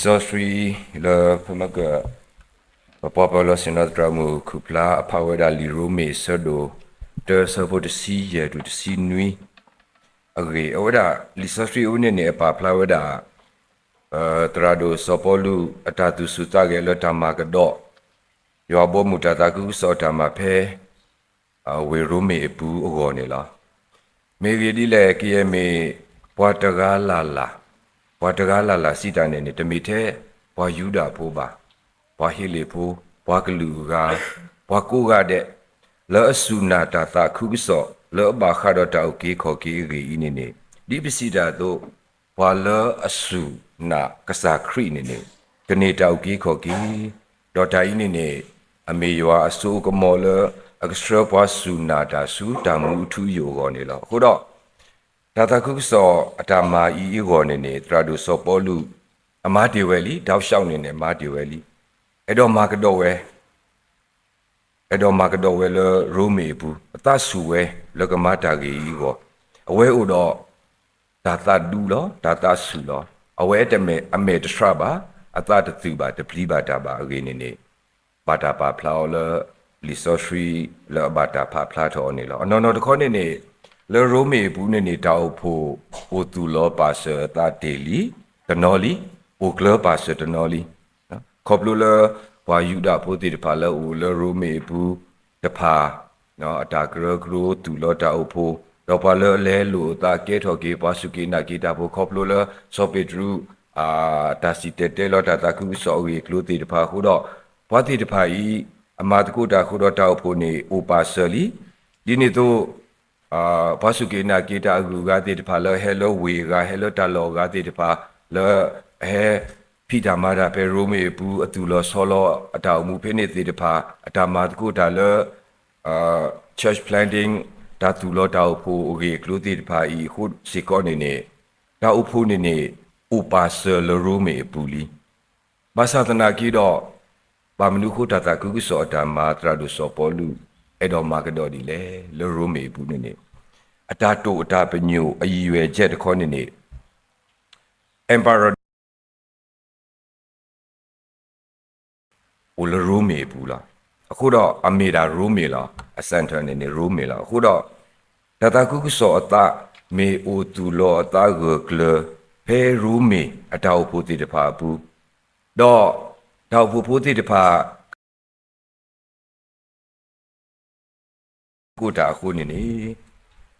လံာ်စီဆှံလၢပမ့ၢ်က ပပှၤပၢၤလီၢ်ဆ့ၣ်နီၤသရၣ်မုၣ်ခုၣ်ဖျါအဖးဝဲဒၣ်လံာ်ရိမ့ၤအဆၢဒိၣ် တၢ အဆၢဖိတဆံယဲၢ်တုၤတဆံနွံအဂ့ၢ် အဝဲဒၣ်လံာ်စီဆှံအအိၣ်န့ၣ်န့ၣ် အပာ်ဖျါဝဲဒၣ် သရၣ်ဒိၣ်စီၤပီလူးအတၢ်သူၣ်ဆူၣ်သးဂဲၤလၢတၢ်မၤကဒီး ယွၤဘီမုၢ်တၢ်သးခုကစီၣ်အတၢ်မၤဖဲ ဝ့ၢ်ရိမ့ၤအပူၤအဂီၢ်န့ၣ်လီၤ. မ့ၢ်ဂ့ၢ်ဒ်လဲၣ် ကယဲၢ်မ့ၢ်ပှၤတဂၤလၢ်လၢ်, ပှၤတဂၤလၢ်လၢ်စံးတၢ်န့ၣ်န့ၣ် တမ့ၢ်ထဲပှၤယူဒၤဖိဘၣ်, ပှၤဟ့လ့ၣ်ဖိ, ပှၤကလုာ်အဂၤ, ပှၤကိးဂၤဒဲး လၢအစူၢ်နာ်တၢ်သးခုကစီၣ် လၢအဘၣ်ဃးဒီးတၢ်အုၣ်က့ၤခီၣ်က့ၤအဂ့ၢ်အံၤန့ၣ်န့ၣ် ဒ်ပစံးတၢ်အသိး ပှၤလၢအစူၢ်နာ်ကစၢ်ခရံာ်န့ၣ်န့ၣ် ကန့ၢ်တၢ်အုၣ်က့ၤခီၣ်က့ၤ, ဒီးတၢ်အံၤန့ၣ်န့ၣ် အမ့ၢ်ယွၤအစိအကမီၤလၢ အကဆှၢပှၤစူၢ်နာ်တၢ်ဆူတၢ်မူအထူအယိာ်အဂီၢ်န့ၣ်လီၤ. အဃိဒီး တၢ်သးခုကစီၣ်အတၢ်မၤအံၤအဂီၢ်န့ၣ်န့ၣ် သရၣ်ဒိၣ်စီၤပီလူး အမၤတ့ၢ်ဝဲလံ, တောက်လျှောက်န့ၣ်န့ၣ် မၤတ့ၢ်ဝဲလံ, အဲၣ်ဒိးမၤကဒီးဝဲ အဲၣ်ဒိးမၤကဒီးဝဲလၢရိမ့ၤအပူၤ အသးဆူၣ်ဝဲလၢကမၤတၢ်ဂ့ၤအံၤအဂီၢ်, အဝဲအိၣ်ဒီး တၢ်သးဒူလီၤ, တၢ်သးဆူၣ်လီၤ. အဝဲတမ့ၢ်အမဲာ်တဆှးဘၣ်, အသးတသူၣ်ဘၣ်, တပျံၤဘၣ်တၢ်ဘၣ်အဂ့ၢ်န့ၣ်န့ၣ် ဘၣ်တၢ်ပာ်ဖျါအီၤလၢ လံာ်စီဆှံလၢအဘၣ်တၢ်ပာ်ဖျါထီၣ်အီၤန့ၣ်လီၤ. အနီၢ်နီၢ်တခီန့ၣ်န့ၣ် လၢရိမ့ၤအပူၤန့ၣ်န့ၣ် တၢ်အိၣ်ဖှိၣ်အိၣ်သူၣ်လီၤပာ်စၢၤအသးတ့ၢ်လံ, တနီၤလံ, အိၣ်ကျၢၤပာ်စၢၤတနီၤလံ ခီဖျိလၢ ပှၤယူဒၤဖိသ့ၣ်တဖၣ်လၢအအိၣ်လၢရိမ့ၤအပူၤတဖၣ် အတၢ်ကရၢကရိသူၣ်လီၤတၢ်အိၣ်ဖှိၣ်, ဒီးပှၤလၢအလဲလိာ်အသးကဲထီၣ်က့ၤ ပှၤစူၢ်က့ၤနာ်က့ၤတၢ်ဖိ ခီဖျိလၢစီၤပ့းတရူး တၢ်စံၣ်တဲၤတဲလီၤတၢ်သးခုကစီၣ်အဂ့ၢ်အကျိၤသ့ၣ်တဖၣ်အဃိဒီး ပှၤသ့ၣ်တဖၣ်အံၤ အမၤသကိးတၢ်အဃိဒီးတၢ်အိၣ်ဖှိၣ်န့ၣ်အိၣ်ပာ်စၢၤလံ. ဒ်န့ၣ်အသိး ပှၤစူၢ်က့ၤနာ်က့ၤတၢ်အဂုၤအဂၤသ့ၣ်တဖၣ်လၢဟဲလၢဝ့ၢ်အဂၤ ဟဲလၢတၢ်လီၢ်အဂၤသ့ၣ်တဖၣ် လၢအဟဲဖံးတၢ်မၤတၢ်ဖဲရိမ့ၤအပူၤ အသူၣ်လီၤဆီလီၤအတၢ်အိၣ်မူဖဲန့ၣ်သ့ၣ်တဖၣ် အတၢ်မၤသကိးတၢ်လၢ church planting တၢ်သူၣ်လီၤတၢ်အိၣ်ဖှိၣ်အဂ့ၢ်အကျိၤသ့ၣ်တဖၣ်အံၤအဃိစ့ၢ်ကီးန့ၣ်န့ၣ် တၢ်အိၣ်ဖှိၣ်န့ၣ်န့ၣ် အိၣ်ပာ်စၢၤလၢရိမ့ၤအပူၤလံ. ဘၣ်ဆၣ်သနာ်က့ဒီး ဘၣ်မနုၤအဃိတၢ်သးခုကစီၣ်အတၢ်မၤသရၣ်ဒိၣ်စီၤပီလူး အဲၣ်ဒိးမၤကဒီးဒ်လဲၣ် လၢရိမ့ၤအပူၤန့ၣ်န့ၣ် အတၢ်တိာ်အတၢ်ပညိၣ်အရည်ရွယ်ချက်တခီန့ၣ်န့ၣ် emperor အိၣ်လၢရိမ့ၤအပူၤလီၤ. အဃိဒီးအမ့ၢ်ဒၣ်ရိမ့ၤလီၤ. အ center န့ၣ်န့ၣ်ရိမ့ၤလီၤ. အဃိဒီး တၢ်သးခုကစီၣ်အသး မ့ၢ်အိၣ်သူၣ်လီၤအသးဂၢၢ်ကျၢၤ ဖဲရိမ့ၤအတၢ်အိၣ်ဖှိၣ်သ့ၣ်တဖၣ်အပူၤ, ဒီးတၢ်အိၣ်ဖှိၣ်ဖိသ့ၣ်တဖၣ် ကိးတၢ်အဃိန့ၣ်န့ၣ်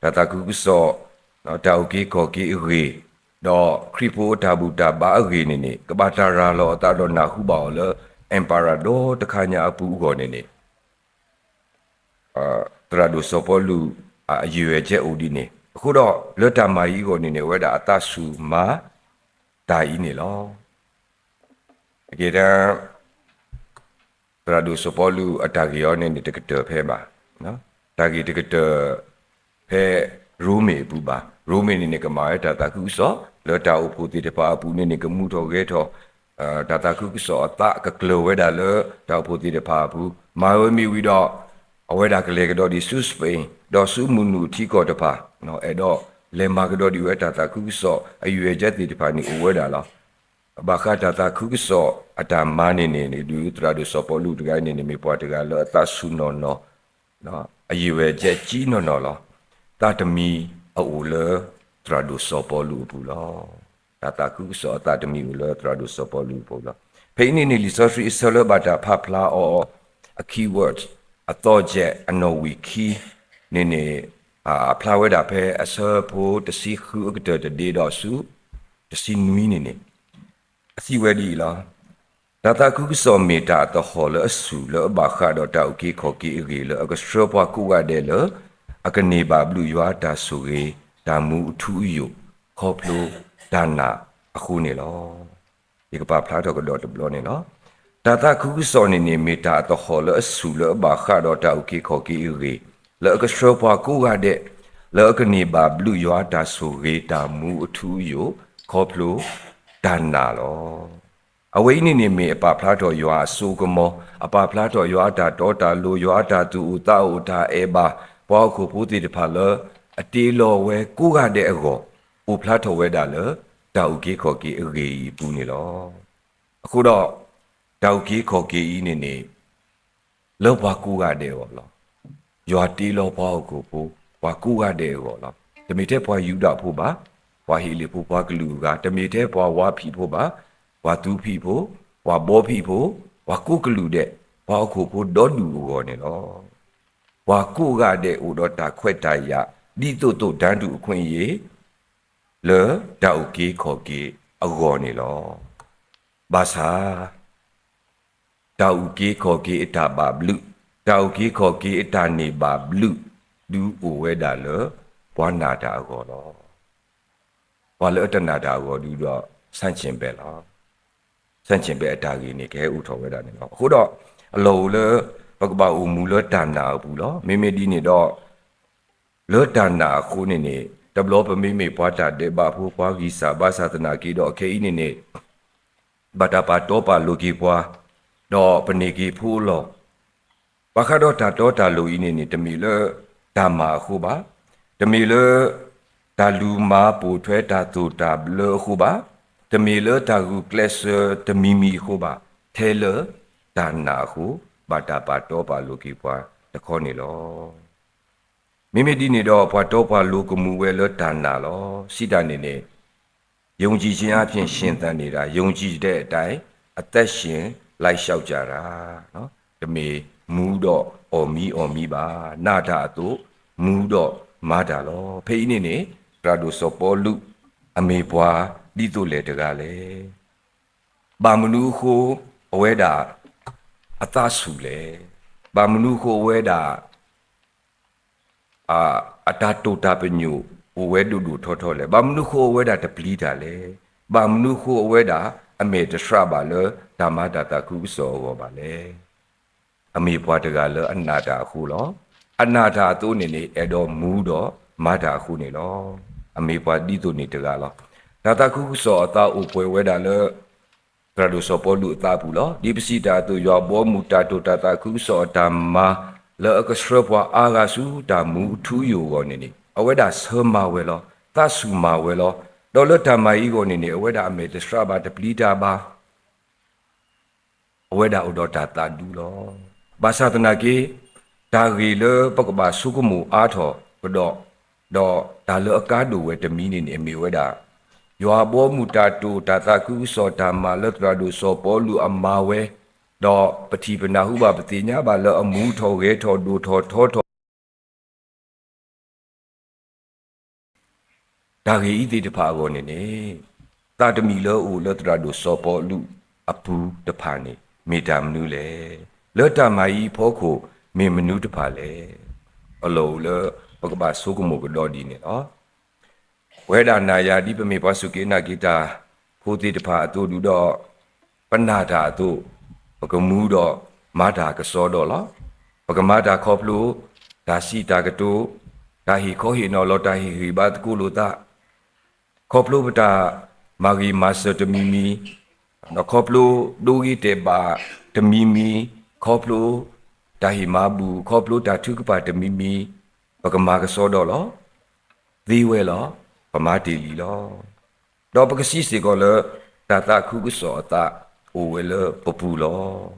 တၢ်သးခုကစီၣ် တၢ်အုၣ်က့ၤခီၣ်က့ၤအဂ့ၢ် ဒီးခရံာ်ဖိအတၢ်ဘူၣ်တၢ်ဘါအဂ့ၢ်န့ၣ်န့ၣ် ကဘၣ်တၢ်ရၤလီၤအသးဒီးနၢ်ဟူဘၣ်အီၤလၢ emperor ဒီတခါညါအပူၤအဂီၢ်န့ၣ်န့ၣ် သရၣ်ဒိၣ်စီၤပီလူး အရည်ရွယ်ချက်အိၣ်ဒ်န့ၣ် အဃိဒီးလၢတၢ်မၤအံၤအဂီၢ်န့ၣ်န့ၣ် အဝဲဒၣ်အသးဆူၣ်မၤတၢ်အံၤန့ၣ်လီၤ. အကဲဒၣ် သရၣ်ဒိၣ်စီၤပီလူးအတၢ်ဂ့ၢ်အီၤန့ၣ်န့ၣ် တကတၢၢ်ဖဲဘၣ်, တၢ်ဂ့ၢ်တကတၢၢ်ဖဲရိမ့ၤအပူၤဘၣ်. ရိမ့ၤန့ၣ်န့ၣ် ကမၤဝဲတၢ်သးခုကစီၣ် လၢတၢ်အိၣ်ဖှိၣ်သ့ၣ်တဖၣ်အပူၤန့ၣ်န့ၣ် ကမူထီၣ်ဂဲၤထီၣ် တၢ်သးခုကစီၣ်အသးကကျၢၤဝဲဒၣ်လၢတၢ်အိၣ်ဖှိၣ်သ့ၣ်တဖၣ်အပူၤ မၤဝဲမ့ၢ်ဝံၤဒီး အဝဲဒၣ်ကလဲၤကဒီးဒ်ဆူ Spain ဒီးဆူမုၢ်နုာ်ထံကီၢ်တဖၣ် အဲၣ်ဒိးလဲၤမၤကဒီးဒံးဝဲတၢ်သးခုကစီၣ်အရည်ရွယ်ချက်သ့ၣ်တဖၣ်န့ၣ်အိၣ်ဝဲဒၣ်လီၤ. ဘၣ်ဃးတၢ်သးခုကစီၣ်အတၢ်မၤန့ၣ်န့ၣ် ဒုးသရၣ်ဒိၣ်စီၤပီလူးတဂၤန့ၣ်န့ၣ် မ့ၢ်ပှၤတဂၤလၢအသးဆူၣ်နီၢ်နီၢ် အရည်ရွယ်ချက်ကံနီၢ်နီၢ်လီၤ. သးတမံၤအအိၣ်လၢသရၣ်ဒိၣ်စီၤပီလူးအပူၤလီၤ. တၢ်သးခုကစီၣ်အသးတမံၤအိၣ်လၢသရၣ်ဒိၣ်စီၤပီလူးအပူၤလီၤ. ဖဲအံၤန့ၣ်န့ၣ် လံာ်စီဆှံအဆၢလၢဘၣ်တၢ်ဖးဖျါအီၤ အ key word အသီၣ်ကဲး အနီၣ်ဝံာ်ခံန့ၣ်န့ၣ် အဖျါဝဲဒၣ်ဖဲအဆၢဖိတဆံဃုအကတၢၢ်တဒ့ဒီးဆူ တဆံနွံန့ၣ်န့ၣ် အစံးဝဲဒ်အံၤလီၤ. တၢ်သးခုကစီၣ်မ့ၢ်တၢ်အသဟီၣ်လၢအစူၢ်လၢအဘၣ်ဃးဒီးတၢ်အုၣ်က့ၤခီၣ်က့ၤအဂ့ၢ်လၢအကဆှၢပှၤကိးဂၤဒဲးလၢ အကန့ၢ်ဘၣ်ဘျုးယွၤတၢ်ဆိၣ်ဂ့ၤ တၢ်မူအထူအယိာ် ခီဖျိတၢ်နာ်အဃိန့ၣ်လီၤ. ယကပာ်ဖျါထီၣ်ကဒီးတဘျီန့ၣ်လီၤ. တၢ်သးခုကစီၣ်န့ၣ်န့ၣ် မ့ၢ်တၢ်အသဟီၣ်လၢအစူၢ်လၢအဘၣ်ဃးဒီးတၢ်အုၣ်က့ၤခီၣ်က့ၤအဂ့ၢ် လၢအကဆှၢပှၤကိးဂၤဒဲး လၢအကန့ၢ်ဘၣ်ဘျုးယွၤတၢ်ဆိၣ်ဂ့ၤတၢ်မူအထူအယိာ် ခီဖျိတၢ်နာ်လီၤ. အဝဲအံၤန့ၣ်န့ၣ်မ့ၢ်အပာ်ဖျါထီၣ်ယွၤအစိအကမီၤ, အပာ်ဖျါထီၣ်ယွၤအတၢ်တီတၢ်လိၤ, ယွၤအတၢ်သူၣ်အိၣ်သးအိၣ်, တၢ်အဲၣ်ဘၣ်ပှၤဟီၣ်ခိၣ်ဖိသ့ၣ်တဖၣ်လၢ အတ့လီၤဝဲကိးဂၤဒဲးအဂီၢ်, အိၣ်ဖျါထီၣ်ဝဲဒၣ်လၢ တၢ်အုၣ်က့ၤခီၣ်က့ၤအဂ့ၢ်အံၤအပူၤန့ၣ်လီၤ. အဃိဒီး တၢ်အုၣ်က့ၤခီၣ်က့ၤအံၤန့ၣ်န့ၣ် လၢပှၤကိးဂၤဒဲးအဂီၢ်လီၤ. ယွၤတ့လီၤပှၤဟီၣ်ခိၣ်ဖိ ပှၤကိးဂၤဒဲးအဂီၢ်လီၤ. တမ့ၢ်ထဲပှၤယူဒၤဖိဘၣ်, ပှၤဟ့းလ့ၣ်ဖိ ပှၤကလုာ်အဂၤ, တမ့ၢ်ထဲပှၤဝါဖံးဖိဘၣ်, ပှၤသူဖံးဖိ, ပှၤဘီဖံးဖိ, ပှၤကိးကလုာ်ဒဲး, ပှၤဟီၣ်ခိၣ်ဖိဒီဒူၣ်အဂီၢ်န့ၣ်လီၤ. ပှၤကိးဂၤဒဲးအိၣ်ဒီးတၢ်ခွဲးတၢ်ယာ် ဒ်သိးသိး တန်းတူအခွင့်အရေး လၢတၢ်အုၣ်က့ၤခီၣ်က့ၤအဂီၢ်န့ၣ်လီၤ. ဘၣ်ဆၣ် တၢ်အုၣ်က့ၤခီၣ်က့ၤအတၢ်ဘၣ်ဘျုး, တၢ်အုၣ်က့ၤခီၣ်က့ၤအတၢ်န့ၢ်ဘၣ်ဘျုး ဒုးအိၣ်ဝဲဒၣ်လၢပှၤနာ်တၢ်အဂီၢ်လီၤ. ပှၤလၢအတနာ်တၢ်အဂီၢ်ဒုးဒီး ဆန့်ကျင်ဘက်လီၤ. ဆန့်ကျင်ဘက်အတၢ်ဂ့ၢ်န့ၣ် ကဟဲအိၣ်ထီၣ်ဝဲဒၣ်န့ၣ်လီၤ. အဃိဒီး အလီၢ်အိၣ်လၢ ပကဘၣ်အိၣ်မူလၢတၢ်နာ်အပူၤလီၤ. မ့မ့ၢ်ဒ်န့ၣ်ဒီး လၢတၢ်နာ်အဃိန့ၣ်န့ၣ် တဘျီပမ့မ့ၢ်ပှၤတၢ်ဒဲးဘးဖိ ပှၤဂံၢ်စၢ်ဘါစၢ်သနာ်က့ဒီး အခဲအံၤန့ၣ်န့ၣ် ဘၣ်တၢ်ပာ်တီပာ်လိၤက့ၤပှၤ, ဒီးပန့ၢ်က့ၤဖိအလီၢ်, ဘၣ်ဃးဒီးတၢ်တီတၢ်လိၤအံၤန့ၣ်န့ၣ် တမ့ၢ်လၢတၢ်မၤအဃိဘၣ်, တမ့ၢ်လၢ တၢ်လူၤမၤပိာ်ထွဲတၢ်သိၣ်တၢ်ဘျၢအဃိဘၣ်, တမ့ၢ်လၢတၢ်ဂုာ်ကျဲးစၢးတမံၤမံၤအဃိဘၣ်, ထဲလၢတၢ်နာ်အဃိ ဘၣ်တၢ်ပာ်တီပာ်လိၤက့ၤပှၤတခီန့ၣ်လီၤ. မ့မ့ၢ်ဒ်န့ၣ်ဒီး ပှၤတီပှၤလိၤကမူဝဲလၢတၢ်နာ်လီၤ. စံးတၢ်န့ၣ်န့ၣ် ယုံကြည်ခြင်းအားဖြင့် ရှင်သန်နေတာ, ယုံကြည်တဲ့အတိုင်း အသက်ရှင် လိုက်လျှောက်ကြတာ, တမ့ၢ်မူဒီးအီၣ်မံအီၣ်မံဘၣ်, နာ်တၢ်အသိး မူဒီးမၤတၢ်လီၤ. ဖဲအံၤန့ၣ်န့ၣ် သရၣ်ဒိၣ်စီၤပီလူး အမ့ၢ်ပှၤဒ်သိးလဲၣ်တဂၤလဲၣ်. ဘၣ်မနုၤအဃိ အဝဲဒၣ် အသးဆူၣ်လဲၣ်. ဘၣ်မနုၤအဃိအဝဲဒၣ် အတၢ်တိာ်တၢ်ပညိၣ် အိၣ်ဝဲဒိၣ်ဒိၣ်ထီထီလဲၣ်. ဘၣ်မနုၤအဃိအဝဲဒၣ်တပျံၤတၢ်လဲၣ်. ဘၣ်မနုၤအဃိအဝဲဒၣ် အမဲာ်တဆှးဘၣ်လၢ တၢ်မၤတၢ်သးခုကစီၣ်အဂီၢ်ဘၣ်လဲၣ်. အမ့ၢ်ပှၤတဂၤလၢအနာ်တၢ်အဃိလီၤ. အနာ်တၢ်အသိးန့ၣ်န့ၣ် အဲၣ်ဒိးမူဒီးမၤတၢ်အဃိန့ၣ်လီၤ. အမ့ၢ်ပှၤဒ်သိးန့ၣ်တဂၤလီၤ. တၢ်သးခုကစီၣ်အသးအိၣ်ပှဲၤဝဲဒၣ်လၢ သရၣ်ဒိၣ်စီၤပီလူးအသးအပူၤလီၤ. ဒ်ပစံးတၢ်အသိး ယွၤဘီမုၢ်တၢ်တိာ်တၢ်သးခုကစီၣ်အတၢ်မၤ လၢအကဆှၢပှၤအါဂၤဆူတၢ်မူအထူအယိာ်အဂီၢ်န့ၣ်န့ၣ် အဝဲဒၣ်ဆၢမၤဝဲလီၤ. သးဆူၣ်မၤဝဲလီၤ. ဒီးလၢတၢ်မၤအံၤအဂီၢ်န့ၣ်န့ၣ် အဝဲဒၣ်အမဲာ်တဆှးဘၣ် တပျံၤတၢ်ဘၣ် အဝဲဒၣ်အိၣ်ဒီးတၢ်သးဒူလီၤ. ဘၣ်ဆၣ်သနာ်က့ တၢ်ဂ့ၢ်လၢပကဘၣ်ဆိကမိၣ်အါထီၣ်ကဒီး, ဒီးတၢ်လၢအကါဒိၣ်ဝဲတမံၤန့ၣ်န့ၣ် အမ့ၢ်ဝဲဒၣ် ယွၤဘီမုၢ်တၢ်တိာ်တၢ်သးခုကစီၣ်တၢ်မၤလၢသရၣ်ဒိၣ်စီၤပီလူးအမၤဝဲ, ဒီးပထံၣ်ပနၢ်ဟူဘၣ်ပသ့ၣ်ညါဘၣ်လၢအမူထီၣ်ဂဲၤထီၣ်ဒိၣ်ထီၣ်ထီထီၣ် တၢ်ဂ့ၢ်အံၤသ့ၣ်တဖၣ်အဂီၢ်န့ၣ်န့ၣ် သးတမံၤလၢအအိၣ်လၢသရၣ်ဒိၣ်စီၤပီလူးအပူၤတဖၣ်န့ၣ် မ့ၢ်တၢ်မနုၤလဲၣ်. လၢတၢ်မၤအံၤအဖီခိၣ် မ့ၢ်မနုၤတဖၣ်လဲၣ်. အလီၢ်အိၣ်လၢပကဘၣ်ဆိကမိၣ်ကဒီးဒ်န့ၣ်လီၤ. ပဝဲဒၣ်နၤယၤဒ်ပမ့ၢ်ပှၤစူၢ်က့ၤနာ်က့ၤတၢ်ဖိသ့ၣ်တဖၣ်အသိးဒုးဒီး ပနာ်တၢ်အသိး ပကမူဒီးမၤတၢ်ကစီဒီလီၤ. ပကမၤတၢ်ခီဖျိ တၢ်စံးတၢ်ကတိၤ, တၢ်ဟ့ၣ်ခီဟ့ၣ်နီၤလီၤ တၢ်ဟ့ၣ်ဂံၢ်ဘါသကိးလိာ်သး, ခီဖျိပတၢ်မၤဂ့ၤမၤစၢၤတမံၤမံၤ, ဒီးခီဖျိဒိဂ့ၤတဲာ်ဘၣ်တမံၤမံၤ, ခီဖျိတၢ်ဟ့ၣ်မၤဘူၣ်, ခီဖျိတၢ်ထုကဖၣ်တမံၤမံၤ, ပကမၤကစီဒီလီၤ. သ့ဝဲလီၤ. ပမၤတ့ၢ်လံလီၤ. ဒီးပကစံးစ့ၢ်ကီးလၢ တၢ်သးခုကစီၣ်အသး အိၣ်ဝဲလၢပပူၤလီၤ.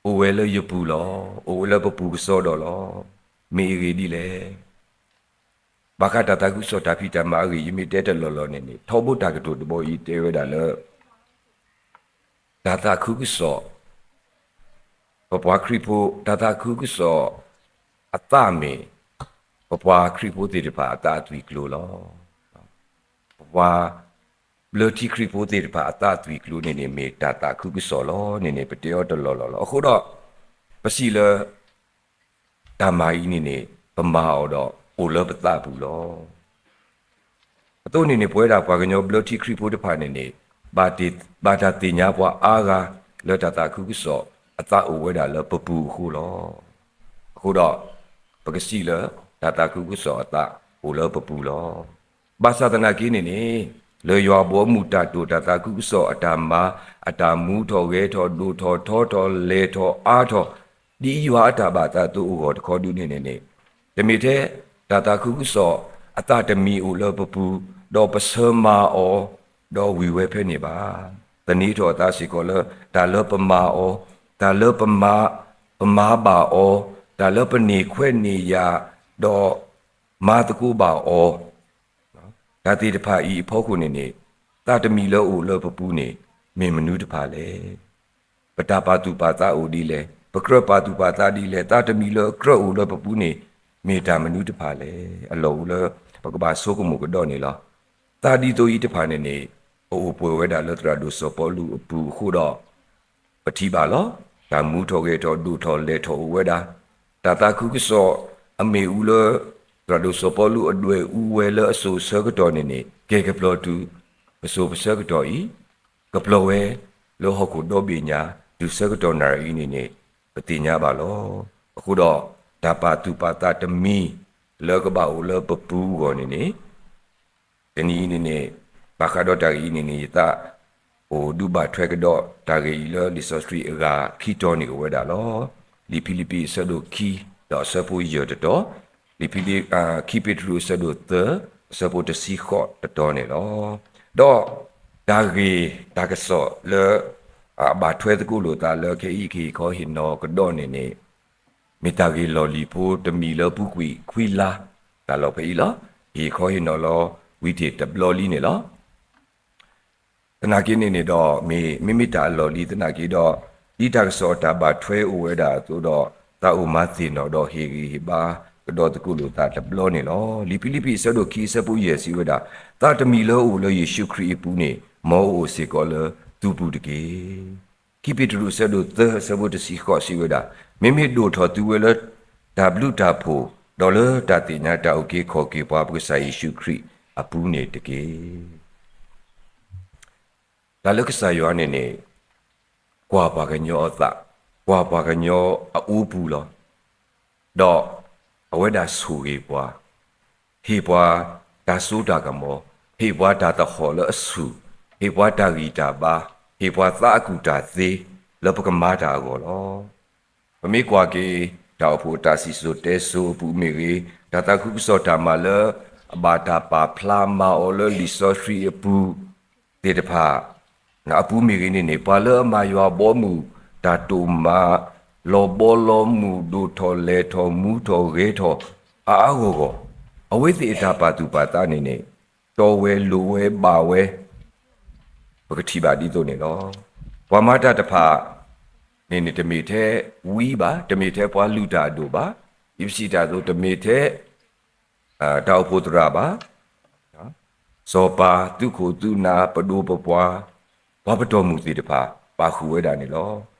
အိၣ်ဝဲလၢယပူၤလီၤ. အိၣ်ဝဲလၢပပူၤကစီဒီလီၤ. မ့ၢ်အဂ့ၢ်ဒ်လဲၣ်. ဘၣ်ဃးတၢ်သးခုကစီၣ်တၢ်ဖံးတၢ်မၤအဂ့ၢ် ယမ့ၢ်တဲတလီၢ်လီၢ်န့ၣ်န့ၣ် ထီဘိတၢ်ကတိၤတဘီအံၤတဲဝဲဒၣ်လၢ တၢ်သးခုကစီၣ်, ပပှၤခရံာ်ဖိ တၢ်သးခုကစီၣ်အသးမ့ၢ် ပပှၤခရံာ်ဖိသ့ၣ်တဖၣ်အသးအသွံၣ်ကျိၤလီၤ. ပပှၤဘျၢထံခရံာ်ဖိသ့ၣ်တဖၣ်အသးအသွံၣ်ကျိၤန့ၣ်န့ၣ် မ့ၢ်တၢ်သးခုကစီၣ်လီၤန့ၣ်န့ၣ် ပတဲအီၤတလီၢ်လီၢ်လီၤ. အဃိဒီး ပစံးလၢ တၢ်မၤအံၤန့ၣ်န့ၣ် ပမၤအီၤဒီးအိၣ်လၢပသးပူၤလီၤ. အသိးန့ၣ်န့ၣ် ပဝဲဒၣ်ပှၤကညီဘျၢထံခရံာ်ဖိတဖၣ်န့ၣ်န့ၣ် ဘၣ်တၢ်သ့ၣ်ညါပှၤအါဂၤလၢတၢ်သးခုကစီၣ်အသးအိၣ်ဝဲဒၣ်လၢပပူၤအဃိလီၤ. အဃိဒီး ပကစံးလၢတၢ်သးခုကစီၣ်အသးအိၣ်လၢပပူၤလီၤ. ဘၣ်ဆၣ်သနာ်က့န့ၣ်န့ၣ် လၢယွၤဘီမုၢ်တၢ်တိာ်တၢ်သးခုကစီၣ်အတၢ်မၤ အတၢ်မူထီၣ်ဂဲၤထီၣ်ဒိၣ်ထီၣ်ထီထီၣ်လဲၤထီၣ်အါထီၣ် ဒ်ယွၤအတၢ်ဘၣ်သးအသိးအဂီၢ်တခီဒုန့ၣ်န့ၣ်န့ၣ် တမ့ၢ်ထဲတၢ်သးခုကစီၣ်အသးတမံၤအိၣ်လၢပပူၤ ဒီးပဆၢမၤအီၤ ဒီးဝံၤဝဲဖဲန့ၣ်ဘၣ်. သန့ၤထီၣ်အသးစ့ၢ်ကီးလၢ တၢ်လၢပမၤအီၤ, တၢ်လၢပမၤ, ပမၤဘၣ်အီၤ, တၢ်လၢပန့ၢ်ခွဲးန့ၢ်ယာ်, ဒီးမၤသကိးဘၣ်အီၤ, တၢ်သ့ၣ်တဖၣ်အံၤအဖီခိၣ်န့ၣ်န့ၣ်, သးတမံၤလၢအအိၣ်လၢပပူၤန့ၣ် မ့ၢ်မနုၤတဖၣ်လဲၣ်. ပတၢ်ပာ်သူၣ်ပာ်သးအိၣ်ဒ်လဲၣ်, ပကြၢးပာ်သူၣ်ပာ်သးဒ်လဲၣ်, သးတမံၤလၢအကြၢးအိၣ်လၢပပူၤန့ၣ် မ့ၢ်တၢ်မနုၤတဖၣ်လဲၣ်. အလီၢ်အိၣ်လၢ ပကဘၣ်ဆိကမိၣ်ကဒီးန့ၣ်လီၤ. သးဒ်သိးအံၤတဖၣ်န့ၣ်န့ၣ် အအိၣ်ပှဲၤဝဲဒၣ်လၢသရၣ်ဒိၣ်စီၤပီလူးအပူၤအဃိဒီး ပထံၣ်ဘၣ်လီၤ. တၢ်မူထီၣ်ဂဲၤထီၣ်ဒိၣ်ထီၣ်လဲၤထီၣ်အိၣ်ဝဲဒၣ်, တၢ်သးခုကစီၣ်အမ့ၣ်အူလၢ သရၣ်ဒိၣ်စီၤပီလူးအဒွဲၣ်အူဝဲလၢအစိၤအဆၢကတီၢ်န့ၣ်န့ၣ် ကဲကပျီၤတုၤ ပစိၤပဆၢကတီၢ်အံၤ, ကပျီၤဝဲလၢဟီၣ်ခိၣ်ဒီဘ့ၣ်ညါ တုၤဆၢကတီၢ်နၣ်ရံၣ်အံၤန့ၣ်န့ၣ် ပသ့ၣ်ညါဘၣ်လီၤ. အဃိဒီး တၢ်ပာ်သူၣ်ပာ်သးတမံၤလၢကဘၣ်အိၣ်လၢပပူၤအဂီၢ်န့ၣ်န့ၣ် တနံၤအံၤန့ၣ်န့ၣ် ဘၣ်ဃးဒီးတၢ်ဂ့ၢ်အံၤန့ၣ်န့ၣ် ယသးအိၣ်ဒုးဘၣ်ထွဲကဒီးတၢ်ဂ့ၢ်အံၤလၢလံာ်စီဆှံအဂၤခံတီၤန့ၣ်အိၣ်ဝဲဒၣ်လီၤ. လံာ်ဖံလံးပံးအဆၢဒိၣ်ခံ ဒီးအဆၢဖိယဲၢ်တတီၤ, လံာ်ဖံလံး, ခံပ့းတရူးအဆၢဒိၣ်သၢ အဆၢဖိတဆံဃိးတတီၤန့ၣ်လီၤ. ဒီးတၢ်ဂ့ၢ်တၢ်ကစီၣ်လၢ အဘၣ်ထွဲသကိးလိာ်သးလၢခဲအံၤကဟ့ၣ်ခီဟ့ၣ်နီၤကဒီးန့ၣ်န့ၣ် မ့ၢ်တၢ်ဂ့ၢ်လီၢ်လံၤဖိတမံၤလၢပူၤကွံာ်ခွံလါ တၢ်လီၢ်ဖဲအံၤလီၤ. ဟ့ၣ်ခီဟ့ၣ်နီၤလီၤဝံၤတ့ၢ်တဘျီလံန့ၣ်လီၤ. သနာ်က့န့ၣ်န့ၣ်ဒီး မ့ၢ်မ့မ့ၢ်တၢ်အလီၢ်လံၤသနာ်က့ဒီး ဒ်တၢ်ကစီၣ်အတၢ်ဘၣ်ထွဲအိၣ်ဝဲဒၣ်အသိးဒီး သးအိၣ်မၤသ့ၣ်နီၣ်ဒီးဟ့ၣ်ဂံၢ်ဟ့ၣ်ဘါကဒီးသကိးလိာ်သးတဘျီန့ၣ်လီၤ. လံာ်ဖံလံးပံးအဆၢဒိၣ်ခံအဆၢဖိယဲၢ်စံးဝဲဒၣ်, သးတမံၤလၢအအိၣ်လၢယ့ၣ်ၡူးခရံာ်အပူၤန့ၣ် မ်အအိၣ်စ့ၢ်ကီးလၢသုပူၤတက့ၢ်. ခံပ့းတရူးအဆၢဒိၣ်သၢအဆၢဖိတဆံဃိးစံးဝဲဒၣ်, မ့မ့ၢ်ဒိၣ်ထီၣ်သုဝဲလၢတၢ်ဘျုးတၢ်ဖှိၣ် ဒီးလၢတၢ်သ့ၣ်ညါတၢ်အုၣ်က့ၤခီၣ်က့ၤပှၤပကစၢ်ယ့ၣ်ၡူးခရံာ်အပူၤန့ၣ်တက့ၢ်. တၢ်လၢကစၢ်ယွၤန့ၣ်န့ၣ် ကွၢ်ပှၤကညီအသး, ကွၢ်ပှၤကညီအအိပူၤလီၤ. ဒီးအဝဲဒၣ်ဆိၣ်ဂ့ၤပှၤ, ဟ့ၣ်ပှၤတၢ်စိတၢ်ကမီၤ, ဟ့ၣ်ပှၤတၢ်သဟီၣ်လၢအဆူၣ်, ဟ့ၣ်ပှၤတၢ်ဂံၢ်တၢ်ဘါ, ဟ့ၣ်ပှၤသးအကူၣ်တၢ်သ့ လၢပကမၤတၢ်အဂီၢ်လီၤ. ပမ့ၢ်ကွၢ်က့ၤ တၢ်အိၣ်ဖှိၣ်အတၢ်စံၣ်စိၤတဲစိၤအပူၤမ့ၢ်ဂ့ၤ, တၢ်သးခုကစီၣ်တၢ်မၤလၢ အဘၣ်တၢ်ပာ်ဖျါမၤအီၤလၢလံာ်စီဆှံအပူၤသ့ၣ်တဖၣ် အပူၤမ့ၢ်ဂ့ၤန့ၣ်န့ၣ် ပှၤလၢအမၤယွၤဘီမုၢ်တၢ်တိာ်မၤ လီၤဘီလီၤမုၢ် ဒိၣ်ထီၣ်လဲၤထီၣ် မူထီၣ်ဂဲၤထီၣ်အါအါဂီၢ်ဂီၢ်, အဝဲသ့ၣ်အတၢ်ပာ်သူၣ်ပာ်သးန့ၣ်န့ၣ် တီဝဲလိၤဝဲဘၣ်ဝဲ ပကထံၣ်ဘၣ်ဒ်သိးန့ၣ်လီၤ. ပှၤမၤတၢ်တဖၣ်န့ၣ်န့ၣ် တမ့ၢ်ထဲဝံဘၣ်, တမ့ၢ်ထဲပှၤလုၢ်တၢ်အဒိၣ်ဘၣ်, ဒ်ပစံးတၢ်အသိး တမ့ၢ်ထဲ တၢ်အိၣ်ဖှိၣ်သရၣ်ဘၣ်, စီၤပၤ သုးခိၣ်သုးနၢ် ပဒိၣ်ပပှၢ် ပှၤပတီၢ်မုၢ်သ့ၣ်တဖၣ် ပာ်ဃုာ်ဝဲဒၣ်န့ၣ်လီၤ.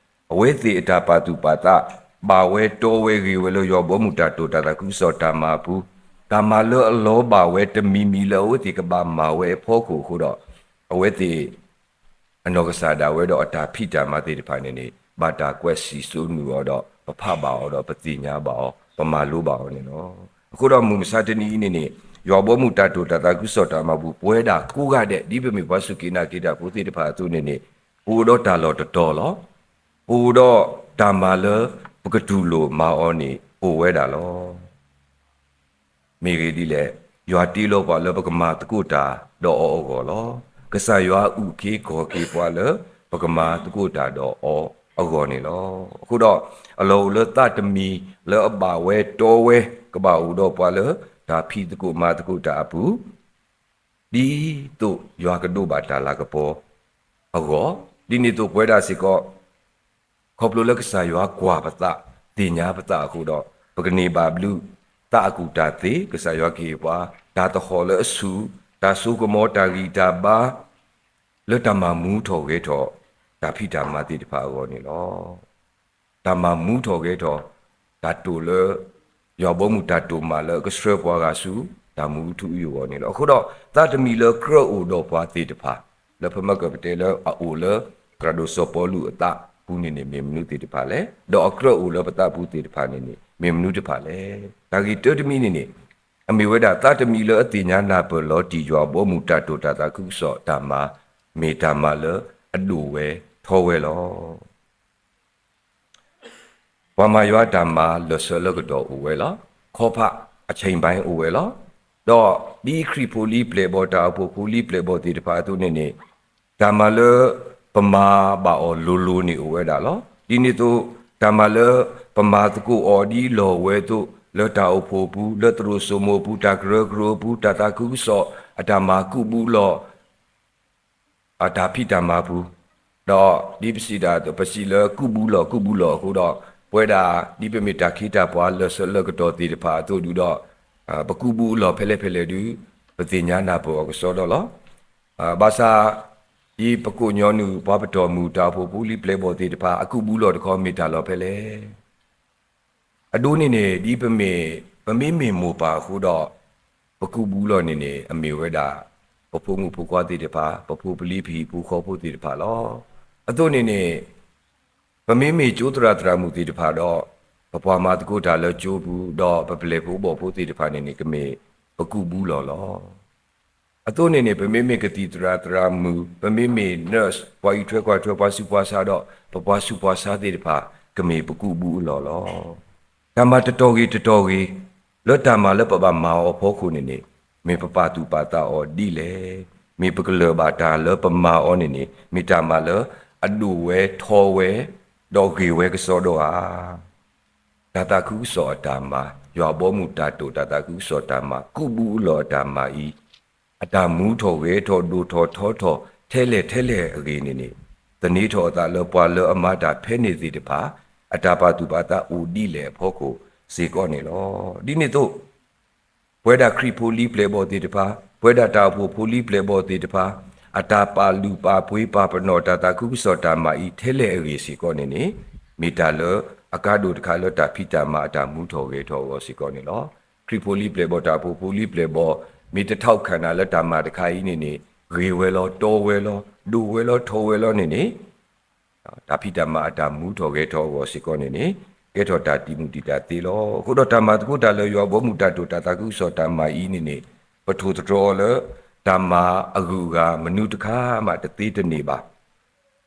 အဝဲသ့ၣ်အတၢ်ပာ်သူၣ်ပာ်သး ဘၣ်ဝဲတီဝဲဂ့ၤဝဲလၢယွၤဘီမုၢ်တၢ်တိာ်တၢ်သးခုကစီၣ်တၢ်မၤအပူၤ, တၢ်မၤလၢအလီၤဘၣ်ဝဲတမံၤမံၤလၢအဝဲသ့ၣ်ကဘၣ်မၤဝဲအဖီခိၣ်အဃိဒီး အဝဲသ့ၣ် အနီၢ်ကစၢ်ဒၣ်ဝဲဒီးအတၢ်ဖံးတၢ်မၤသ့ၣ်တဖၣ်န့ၣ်န့ၣ် ဘၣ်တၢ်ကွဲးစံၣ်စိနုာ်အီၤဒီး ပဖးဘၣ်အီၤဒီး ပသ့ၣ်ညါဘၣ်အီၤ ပမၤလိဘၣ်အီၤန့ၣ်လီၤ. အဃိဒီးမုၢ်မဆါတနံၤအံၤန့ၣ်န့ၣ် ယွၤဘီမုၢ်တၢ်တိာ်တၢ်သးခုကစီၣ်တၢ်မၤပူၤ ပဝဲဒၣ်ကိးဂၤဒဲး ဒ်ပမ့ၢ်ပှၤစူၢ်က့ၤနာ်က့ၤတၢ်ဖိသ့ၣ်တဖၣ်အသိးန့ၣ်န့ၣ် ပအိၣ်ဒီးတၢ်လီၢ်တတီၤလီၤ. ပအိၣ်ဒီးတၢ်မၤလၢပကတူၢ်လိာ်မၤအီၤန့ၣ် အိၣ်ဝဲဒၣ်လီၤ. မ့ၢ်ဂ့ၢ်ဒ်လဲၣ်, ယွၤတ့လီၤပှၤလၢပကမၤသကိးတၢ်ဒီးအီၤအဂီၢ်လီၤ. ကစၢ်ယွၤအုၣ်က့ၤခီၣ်က့ၤပှၤလၢ ပကမၤသကိးတၢ်ဒီးအီၤအဂီၢ်န့ၣ်လီၤ. အဃိဒီး အလီၢ်အိၣ်လၢသးတမံၤလၢအဘၣ်ဝဲတီဝဲ ကဘၣ်အိၣ်ဒီးပှၤလၢ တၢ်ဖံးသကိးမၤသကိးတၢ်အပူၤ ဒ်သိးယွၤကဒိးဘၣ်တၢ်လၤကပီၤအဂီၢ်, ဒ်န့ၣ်အသိးပဝဲဒၣ်စ့ၢ်ကီး ခီဖျိလၢကစၢ်ယွၤကွၢ်ပသး သ့ၣ်ညါပသးအဃိဒီး ပကန့ၢ်ဘၣ်ဘျုး သးအကူၣ်တၢ်သ့ ကစၢ်ယွၤကဟ့ၣ်ပှၤ တၢ်သဟီၣ်လၢအဆူၣ်, တၢ်စိကမီၤ တၢ်ဂံၢ်တၢ်ဘါ လၢတၢ်မၤမူထီၣ်ဂဲၤထီၣ် တၢ်ဖံးတၢ်မၤသ့ၣ်တဖၣ်အဂီၢ်န့ၣ်လီၤ. တၢ်မၤမူထီၣ်ဂဲၤထီၣ် တၢ်တိာ်လၢ ယွၤဘီမုၢ်တၢ်တိာ်မၤလၢအကဆှၢပှၤဂၤဆူ တၢ်မူထူအယိာ်အဂီၢ်န့ၣ်လီၤ. အဃိဒီး သးတမံၤလၢကြၢးအိၣ်ဒီးပှၤသ့ၣ်တဖၣ် လၢပမ့ၢ်ကပတဲလၢအအိၣ်လၢ သရၣ်ဒိၣ်စီၤပီလူးအသးပူၤန့ၣ်န့ၣ် မ့ၢ်မနုၤသ့ၣ်တဖၣ်လဲၣ်. ဒီးအကြၢးအိၣ်လၢပသးပူၤသ့ၣ်တဖၣ်န့ၣ်န့ၣ် မ့ၢ်မနုၤတဖၣ်လဲၣ်. တၢ်ဂ့ၢ်တၢတမံၤန့ၣ်န့ၣ် အမ့ၢ်ဝဲဒၣ် သးတမံၤလၢအသ့ၣ်ညါနၢ်ပၢၢ်လီၤတံၢ်ယွၤဘီမုၢ်တၢ်တိာ်တၢ်သးခုကစီၣ်တၢ်မၤ မ့ၢ်တၢ်မၤလၢအဒိၣ်ဝဲထီဝဲလီၤ. ပှၤမၤယွၤတၢ်မၤလၢာ်ဆၢလၢကတီၢ်အိၣ်ဝဲလီၤ. ခီဖးအဆၢဘၣ်အိၣ်ဝဲလီၤ. ဒီးဒ်ခရံာ်ဖိလံၤပျဲၢ်ဘီၣ် တၢ်အိၣ်ဖှိၣ်ဖိလံၤပျဲၢ်ဘီၣ်သ့ၣ်တဖၣ်အသိးန့ၣ်န့ၣ် တၢ်မၤလၢ ပမၤဘၣ်အီၤလိၤလိၤန့ၣ်အိၣ်ဝဲဒၣ်လီၤ. ဒ်န့ၣ်အသိး တၢ်မၤလၢပမၤသကိးအီၤဒ်လီၢ်ဝဲအသိး လၢတၢ်အိၣ်ဖှိၣ်အပူၤ, လၢသရိာ်စိမိၤအပူၤ, တၢ်ကရၢကရိအပူၤ, တၢ်သးခုကစီၣ်အတၢ်မၤကူးဘူးလီၢ် အတၢ်ဖံးတၢ်မၤပူၤ, ဒီးဒ်ပစံးတၢ်အသိး ပစံးလၢကူးဘူးလီၢ် ကူးဘူးလီၢ်အဃိဒီး ပဝဲဒၣ်ဒ်ပမ့ၢ်တၢ်ခ့တၢ်ပှၤလၢာ်ဆၢလၢာ်ကတီၢ်သ့ၣ်တဖၣ်အသိးဒုးဒီး ပကူးဘူးအလီၢ်ဖဲလဲၣ်ဖဲလဲၣ်ဒုး ပသ့ၣ်ညါနၢ်ပၢၢ်အီၤကစီဒီလီၤ. ဘၣ်ဆၣ် ဒ်ပကိးညီနုၢ်ပှၤပတီၢ်မုၢ်တၢ်အိၣ်ဖှိၣ်ဖိလံၤပျဲၢ်ဘီၣ်သ့ၣ်တဖၣ် အကူးဘူးလီၢ်တခီမ့ၢ်တၢ်လီၢ်ဖဲလဲၣ် အဒိန့ၣ်န့ၣ် ဒ်ပမ့ၢ် ပမ့မ့ၢ်မိၢ်ပၢ်အဃိဒီး ပကူးဘူးလီၢ်န့ၣ်န့ၣ် အမ့ၢ်ဝဲဒၣ် ပဖိမုၣ်ဖိခွါသ့ၣ်တဖၣ်, ပဖိပလံၤပဟံၣ်ဖိဃီဖိသ့ၣ်တဖၣ်လီၤ. အသိးန့ၣ်န့ၣ် ပမ့မ့ၢ်ကၠိသရၣ်သရၣ်မုၣ်သ့ၣ်တဖၣ်ဒီး ပပှၤမၤသကိးတၢ်လၢကၠိပူၤ ဒီးပပလဲၢ်ဖိဘီၣ်ဖိသ့ၣ်တဖၣ်န့ၣ်န့ၣ် ကမ့ၢ်ပကူးဘူးလီၢ်လီၤ. အသိးန့ၣ်န့ၣ် ပမ့မ့ၢ်ကသံၣ်သရၣ်သရၣ်မုၣ်, ပမ့မ့ၢ် nurse, ပှၤအံးထွဲကွၢ်ထွဲ ပှၤဆူးပှၤဆါဒီး ပပှၤဆူးပှၤဆါသ့ၣ်တဖၣ် ကမ့ၢ်ပကူးဘူးအလီၢ်လီၤ. တၢ်မၤတတီၢ်ဂ့ၤတတီၢ်ဂ့ၤ လၢတၢ်မၤလၢပဘၣ်မၤအီၤအဖီခိၣ်န့ၣ်န့ၣ် မ့ၢ်ပပာ်သူၣ်ပာ်သးအီၤဒ်လဲၣ်. မ့ၢ်ပကလၢၢ်ဘၣ်တၢ်လၢပမၤအီၤန့ၣ်န့ၣ် မ့ၢ်တၢ်မၤလၢအဒိၣ်ဝဲထီဝဲ ဒီးဂ့ၤဝဲကစီဒီဧါ. တၢ်သးခုကစီၣ်အတၢ်မၤ, ယွၤဘီမုၢ်တၢ်တိာ်တၢ်သးခုကစီၣ်တၢ်မၤ ကူးဘူးအလီၢ်အတၢ်မၤအံၤ အတၢ်မူထီၣ်ဂဲၤထီၣ်ဒိၣ်ထီၣ်ထီထီၣ် ထဲလဲၣ်ထဲလဲၣ်အဂ့ၢ်န့ၣ်န့ၣ် သန့ၤထီၣ်အသးလၢပှၤလၢအမၤတၢ်ဖဲန့ၣ်သ့ၣ်တဖၣ် အတၢ်ပာ်သူၣ်ပာ်သးအိၣ်ဒ်လဲၣ်အဖီခိၣ်စ့ၢ်ကီးန့ၣ်လီၤ. ဒ်န့ၣ်အသိး ပဝဲဒၣ်ခရံာ်ဖိလံၤပျဲၢ်ဘီၣ်သ့ၣ်တဖၣ်, ပဝဲဒၣ်တၢ်အိၣ်ဖှိၣ်ဖိလံၤပျဲၢ်ဘီၣ်သ့ၣ်တဖၣ် အတၢ်ပာ်လုၢ်ပာ်ပှ့ၤပာ်ပနီၣ်တၢ်သးခုကစီၣ်တၢ်မၤအံၤထဲလဲၣ်အဂ့ၢ်စ့ၢ်ကီးန့ၣ်န့ၣ် မ့ၢ်တၢ်လၢအကါဒိၣ်တခါလၢတၢ်ဖံးတၢ်မၤအတၢ်မူထီၣ်ဂဲၤထီၣ်အဂီၢ်စ့ၢ်ကီးန့ၣ်လီၤ. ခရံာ်ဖိလံၤပျဲၢ်ဘီၣ်တၢ်အိၣ်ဖှိၣ်ဖိလံၤပျဲၢ်ဘီၣ် မ့ၢ်တထီၣ်ခၣ်နၤလၢတၢ်မၤတခါအံၤန့ၣ်န့ၣ် ဂ့ၤဝဲလီၤ တီဝဲလီၤ ဒိၣ်ဝဲလီၤထီဝဲလီၤန့ၣ်န့ၣ် တၢ်ဖံးတၢ်မၤအတၢ်မူထီၣ်ဂဲၤထီၣ်အဂီၢ်စ့ၢ်ကီးန့ၣ်န့ၣ် ကဲထီၣ်တၢ်တံာ်မုၢ်တံာ်တာ်သ့လီၤ. အဃိဒီးတၢ်မၤသကိးတၢ်လၢယွၤဘီမုၢ်တၢ်တိာ်တၢ်သးခုကစီၣ်တၢ်မၤအံၤန့ၣ်န့ၣ် ပထိၣ်သတြီၤအီၤလၢ တၢ်မၤအဂုၤအဂၤမနုၤတခါမးတသ့တန့ၢ်ဘၣ်.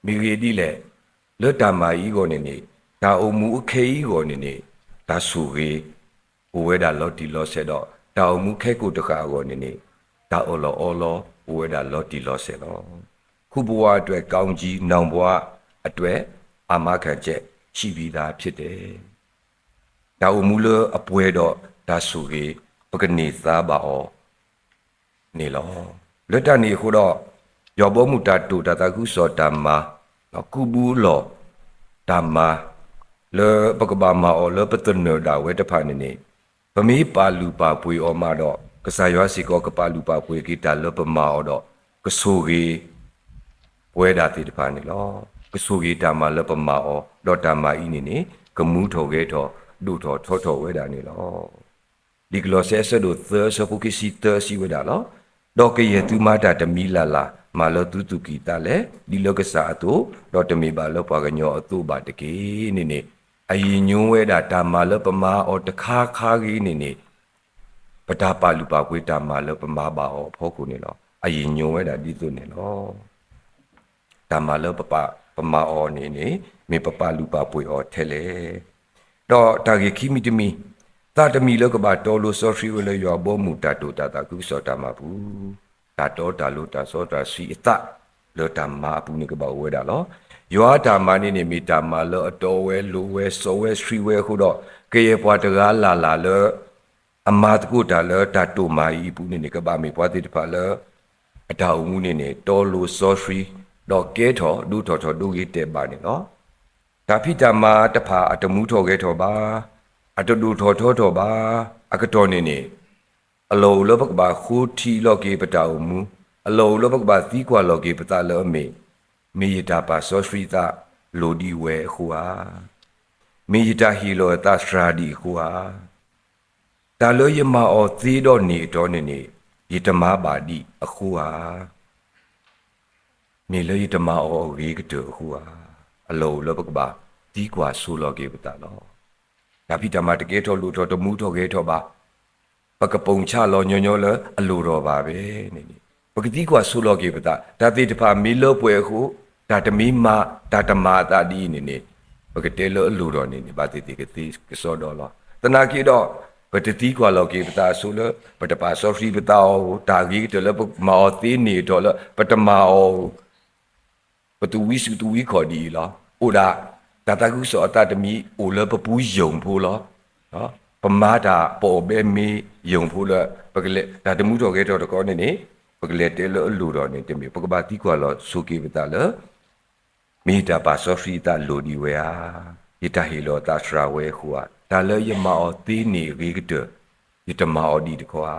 မ့ၢ်ဂ့ၢ်ဒ်လဲၣ်, လၢတၢ်မၤအံၤအဂီၢ်န့ၣ်န့ၣ် တၢ်အိၣ်မူအခဲအံၤအဂီၢ်န့ၣ်န့ၣ် တၢ်ဆိၣ်ဂ့ၤ အိၣ်ဝဲဒၣ်လီၤတံၢ်လီၤဆဲးဒီး တၢ်အိၣ်မူခဲကိာ်တဃၣ်အဂီၢ်န့ၣ်န့ၣ် တၢ်အၢၣ်လီၤအီလီၤအိၣ်ဝဲဒၣ်လီၤတံၢ်လီၤဆဲးလီၤ. ခုဘဝအတွက် ကောင်းကြီး, နောင်ဘဝအတွက် အာမခံချက် ရှိပြီးသားဖြစ်တယ်. တၢ်အိၣ်မူလၢအပှဲၤဒီးတၢ်ဆိၣ်ဂ့ၤ ပကန့ၢ်သါဘၣ်အီၤန့ၣ်လီၤ. လၢတၢ်န့ၣ်အဃိဒီး ယွၤဘီမုၢ်တၢ်တိာ်တၢ်သးခုကစီၣ်တၢ်မၤ ကူးဘူးအလီၢ်တၢ်မၤ လၢပကဘၣ်မၤအီၤလၢပသနၢၣ်ဒၣ်ဝဲတဖၣ်န့ၣ်န့ၣ် ပမ့ၢ်ပာ်လုၢ်ပာ်ပှ့ၤအီၤမးဒီး ကစၢ်ယွၤစ့ၢ်ကီးကပာ်လုၢ်ပာ်ပှ့ၤက့ၤတၢ်လၢပမၤအီၤဒီး ကဆိၣ်ဂ့ၤ ပဝဲဒၣ်သ့ၣ်တဖၣ်န့ၣ်လီၤ. ကဆိၣ်ဂ့ၤတၢ်မၤလၢပမၤအီၤ ဒီးတၢ်မၤအံၤန့ၣ်န့ၣ် ကမူထီၣ်ဂဲၤထီၣ် ဒိၣ်ထီၣ်ထီထီၣ်ဝဲဒၣ်န့ၣ်လီၤ. လံာ်ကလီးစဲအဆၢဒိၣ်သၢ အဆၢဖိခံဆံသၢစံးဝဲဒၣ်လီၤ. ဒီးကယဲၢ်သုမၤတၢ်တမံၤလၢ်လၢ် မၤလၢသုသူၣ်ကံၢ်သးလဲ ဒ်လၢကစၢ်အသိး, ဒီးတမ့ၢ်ဘၣ်လၢပှၤကညီအသိးဘၣ်တက့ၢ်န့ၣ်န့ၣ်, အရ့ညိဝဲဒၣ်တၢ်မၤလၢပမၤအီၤတခါခါဂ့ၤန့ၣ်န့ၣ်, ပတၢ်ပာ်လုၢ်ပာ်ပှ့ၤတၢ်မၤလၢပမၤဘၣ်အီၤအဖီခိၣ်န့ၣ်လီၤ. အရ့ညိဝဲဒၣ်ဒ်သိးန့ၣ်လီၤ. တၢ်မၤလၢပပာ်ပမၤအီၤန့ၣ်န့ၣ် မ့ၢ်ပပာ်လုၢ်ပာ်ပှ့ၤအီၤထဲလဲၣ်. ဒီးတၢ်ဂ့ၢ်ခံမံၤတမံၤ, သးတမံၤလၢကဘၣ်တီလိၤစီဆှံဝဲလၢယွၤဘီမုၢ်တၢ်တိာ်တၢ်သးခုကစီၣ်တၢ်မၤပူၤ, တၢ်တီတၢ်လိၤတၢ်စီတၢ်ဆှံအသးလၢတၢ်မၤအပူၤန့ၣ်ကဘၣ်အိၣ်ဝဲဒၣ်လီၤ. ယွၤတၢ်မၤန့ၣ်န့ၣ် မ့ၢ်တၢ်မၤလၢအတီဝဲလိၤဝဲ စီဝဲဆှံဝဲအဃိဒီး ကယဲၢ်ပှၤတဂၤလၢ်လၢ်လၢ အမၤသကိးတၢ်လၢတၢ်တိာ်မၤအံၤအပူၤန့ၣ်န့ၣ် ကဘၣ်မ့ၢ်ပှၤသ့ၣ်တဖၣ်လၢ အတၢ်အိၣ်မူန့ၣ်န့ၣ် တီလိၤစီဆှံ ဒီးကဲထီၣ်ဒိၣ်ထီၣ်ထီၣ်ဒိဂ့ၤတဲာ်ဘၣ်န့ၣ်လီၤ. တၢ်ဖံးတၢ်မၤတဖၣ်အတမူထီၣ်ဂဲၤထီၣ်ဘၣ်, အတဒိၣ်ထီၣ်ထီထီၣ်ဘၣ်, အကတီၢ်န့ၣ်န့ၣ် အလီၢ်အိၣ်လၢပကဘၣ်ဃိထံလီၤက့ၤပတၢ်အိၣ်မူ, အလီၢ်အိၣ်လၢပကဘၣ်သံကွၢ်လီၤက့ၤပသးလၢအမ့ၢ်, မ့ၢ်ယတၢ်ပာ်စီဆှံသးလိၤဒံးဝဲအဃိဧါ. မ့ၢ်ယတၢ်ဟ့ၣ်လီၤအသးစှၤဒံးအဃိဧါ. တၢ်လၢယမၤအီၤသ့ဒီးန့ၢ်အတီၤန့ၣ်န့ၣ် ယတမၤဘၣ်ဒံးအဃိဧါ. မ့ၢ်လၢယတမၤအီၤအဂ့ၤကတၢၢ်အဃိဧါ. အလီၢ်အိၣ်လၢပကဘၣ်သံကွၢ်ဆိလီၤက့ၤပသးလီၤ. တၢ်ဖံးတၢ်မၤတကဲထီၣ်လိၣ်ထီၣ်တမူထီၣ်ဂဲၤထီၣ်ဘၣ်. ပကပိာ်ဆၣ်လီၤညီညီလၢအလိၣ်ထီၣ်ဘၣ်ဘၣ်န့ၣ်န့ၣ်, ပကသံကွၢ်ဆိလီၤက့ၤပသး, တၢ်သ့ၣ်တဖၣ်မ့ၢ်လၢပှဲၤအဃိ, တၢ်တမ့ၢ်မၤ, တၢ်တမၤအသးဒ်အံၤန့ၣ်န့ၣ်, ပကတဲလၢအလိၣ်ထီၣ်န့ၣ်န့ၣ် ဘၣ်သ့ၣ်သ့ၣ်ကသ့ကစီဒီလီၤ. သနာ်က့ဒီး, ပတသံကွၢ်လီၤက့ၤပသးအဆိလၢ ပတပာ်စီဆှံပသးအီၤဧိၤ, တၢ်ဂ့ၤကတၢၢ်လၢပမၤအီၤသ့န့ၢ်အတီၤလၢ ပတမၤအီၤဧိၤ ပသူဝံစုသူဝံခီၣ်ဒ်အံၤလီၤ. အိၣ်ဒၣ် တၢ်သးခုကစီၣ်အသးတမံၤ အိၣ်လၢပပူၤယိာ်ဖိလီၤ. ပမၤတၢ်ပအီၣ်ဘဲမ့ၢ်ယိာ်ဖိလၢ ပကလဲၤ တၢ်တမူထီၣ်ဂဲၤထီၣ်တခီန့ၣ်န့ၣ် ပကလဲၤတဲလၢအလိၤဒီးန့ၣ်တမ့ၢ် ပကဘၣ်သံကွၢ်လီၤဆိက့ၤပသးလၢ မ့ၢ်တၢ်ပာ်စီဆှံအသးလိၤဒံးဝဲဧါ. ယတၢ်ဟ့ၣ်လီၤသးစှၤဝဲအဃိဧါ. တၢ်လၢယမၤအီၤသ့န့ၣ်အဂ့ၤကတၢၢ် ယတမၤအီၤဒံးတခီဧါ.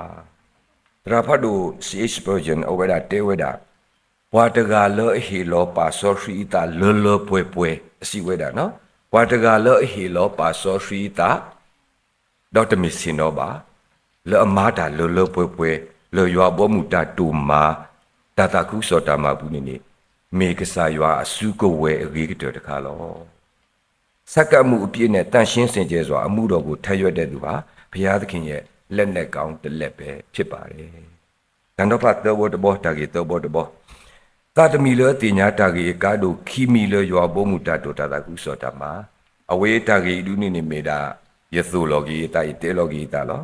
သရၣ်ဖးဒိၣ် စီၤ Spurgeon အဝဲဒၣ်တဲဝဲဒၣ်, ပှၤတဂၤလၢအဟ့ၣ်လီၤပာ်စီဆှံအသးလၢလၢပှဲၤပှဲၤ အစံးဝဲဒၣ်, ပှၤတဂၤလၢအဟ့ၣ်လီၤပာ်စီဆှံအသး ဒီးတမ့ၢ်ဆ့ၣ်နီၤဘၣ်, လၢအမၤတၢ်လၢလၢပှဲၤပှဲၤ လၢယွၤဘီမုၢ်တၢ်တိာ်မၤ တၢ်သးခုကစီၣ်တၢ်မၤပူၤန့ၣ်န့ၣ် မ့ၢ်ကစၢ်ယွၤအစုကဝဲၤအဂ့ၤကတၢၢ်တခါလီၤ. ဆက်ကပ်မှုအပြည့်နဲ့ သန့်ရှင်းစင်ကြယ်စွာ အမှုတော်ကို ထမ်းရွက်တဲ့သူဟာ ဘုရားသခင်ရဲ့ လက်နဲ့ကောင်းတစ်လက်ပဲ ဖြစ်ပါတယ်. တၢ်နီၤဖးသၢဘီတဘီ တၢ်ဂ့ၢ်သၢဘီတဘီ, သးတမံၤလၢအသ့ၣ်ညါတၢ်ဂ့ၢ်အကါဒိၣ် ခံမံၤလၢယွၤဘီမုၢ်တၢ်တိာ်တၢ်သးခုကစီၣ်တၢ်မၤ, အဝဲတၢ်ဂ့ၢ်အံၤဒုန့ၣ်န့ၣ်မ့ၢ်ဒၣ် ယသိၣ်လီၤက့ၤယသး ယတဲလီၤက့ၤယသးလီၤ.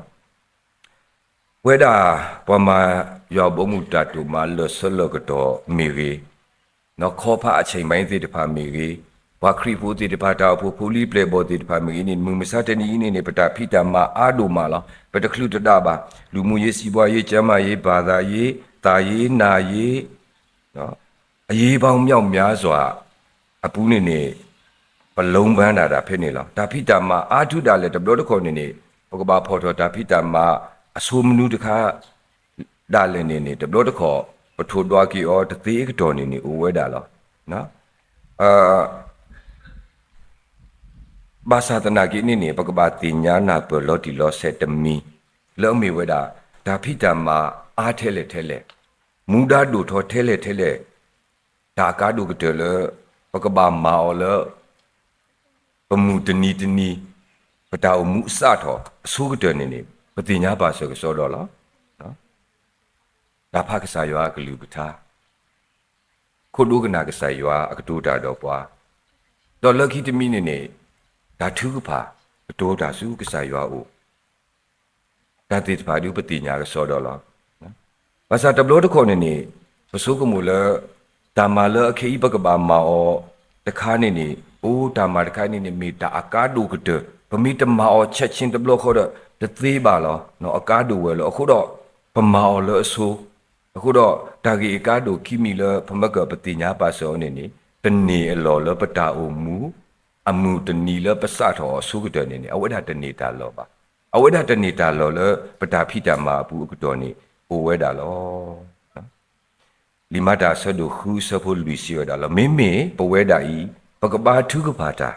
ပဝဲဒၣ် ပှၤမၤယွၤဘီမုၢ်တၢ်တိာ်မၤလၢာ်ဆၢလၢာ်ကတီၢ်မ့ၢ်ဂ့ၤ, ခီဖးအဆဲးမဲသ့ၣ်တဖၣ်မ့ၢ်ဂ့ၤ, ပှၤခရံာ်ဖိသ့ၣ်တဖၣ် တၢ်အိၣ်ဖှိၣ်ဖိလံၤပျဲၢ်ဘီၣ်သ့ၣ်တဖၣ်မ့ၢ်ဂ့ၤန့ၣ် မုၢ်မဆါတနံၤအံၤန့ၣ်န့ၣ် ပတၢ်ဖံးတၢ်မၤအါဒိၣ်မးလီၤ. ပတချုးတဒၣ်ဘၣ်. လူမှုရေး စီးပွားရေး ကျန်းမာရေး ဘာသာရေး သာရေး နာရေး အရေးပေါင်းမြောက်များစွာ အပူၤန့ၣ်န့ၣ် ပလိၣ်ဘၣ်ဒၣ်တၢ်ဖဲန့ၣ်လီၤ. တၢ်ဖံးတၢ်မၤအါထုဒၣ်လဲာ်တဘျီတခီၣ်န့ၣ်န့ၣ် ပကဘၣ်ဖီၣ်ထီၣ်တၢ်ဖံးတၢ်မၤအဆိမနုၤတခါ ဒၣ်လဲာ်န့ၣ်န့ၣ် တဘျီတခီၣ် ပထိၣ်ဒွးက့ၤအီၤတသ့အကတီၢ်န့ၣ်န့ၣ် အိၣ်ဝဲဒၣ်လီၤ. ဘၣ်ဆၣ်သနာ်က့န့ၣ်န့ၣ် ပကဘၣ်သ့ၣ်ညါနၢ်ပၢၢ်လီၤတံၢ်လီၤဆဲးတမံၤ လၢအမ့ၢ်ဝဲဒၣ် တၢ်ဖံးတၢ်မၤအါထဲလဲၣ်ထဲလဲၣ်, မူဒါဒိၣ်ထီၣ်ထဲလဲၣ်ထဲလဲၣ်, တၢ်အကါဒိၣ်ကတၢၢ်လၢ ပကဘၣ်မၤအီၤလၢ ပမုၢ်တနံၤတနံၤ ပတၢ်အိၣ်မူအစးထီၣ်အဆိကတၢၢ်န့ၣ်န့ၣ် ပသ့ၣ်ညါဘၣ်စၢၤကစီဒီလီၤ. တၢ်ဖးကစၢ်ယွၤအကလုၢ်ကထါ, ခိၣ်ဒိကနၣ်ကစၢ်ယွၤအကတိၤတၢ်ဒီးပှၤ, ဒီးလၢခံတမံၤန့ၣ်န့ၣ် တၢ်ထုကဖၣ်ကတိၤတၢ်ဆူကစၢ်ယွၤအအိၣ် တၢ်သ့ၣ်တဖၣ်ဒုးပသ့ၣ်ညါကစီဒီလီၤ. ဘၣ်ဆၣ်တဘျီတခီၣ်န့ၣ်န့ၣ် ပဆိကမိၣ်လၢ တၢ်မၤလၢအခဲအံၤပကဘၣ်မၤအီၤတခါန့ၣ်န့ၣ် အိၣ်တၢ်မၤတခါန့ၣ်န့ၣ် မ့ၢ်တၢ်အကါဒိၣ်ကတၢၢ်, ပမ့ၢ်တမၤအီၤဆဲးဆ့တဘျီဃီဒီး တသ့ဘၣ်လီၤ. အကါဒိၣ်ဝဲလီၤ. အဃိဒီး ပမၤအီၤလၢအဆိ, အဃိဒီး တၢ်ဂ့ၢ်အကါဒိၣ်ခံမံၤလၢ ပမ့ၢ်ကပသ့ၣ်ညါဘၣ်စၢၤအီၤန့ၣ်န့ၣ် တန့ၢ်အလီၢ်လၢပတၢ်အိၣ်မူ အမုၢ်တနံၤလၢပစးထီၣ်အဆိကတၢၢ်န့ၣ်န့ၣ် အဝဲဒၣ်တန့ၢ်တၢ်လီၢ်ဘၣ်. အဝဲဒၣ်တန့ၢ်တၢ်လီၢ်လၢပတၢ်ဖံးတၢ်မၤအပူၤအကတီၢ်န့ၣ် အိၣ်ဝဲဒၣ်လီၤ. လံာ်မၤတၢ်အဆၢဒိၣ်ဃုအဆၢဖိလွံၢ်စံးဝဲဒၣ်လီၤ. မ့မ့ၢ်ပဝဲဒၣ်အံၤ ပကဘါထုကဖၣ်တၢ်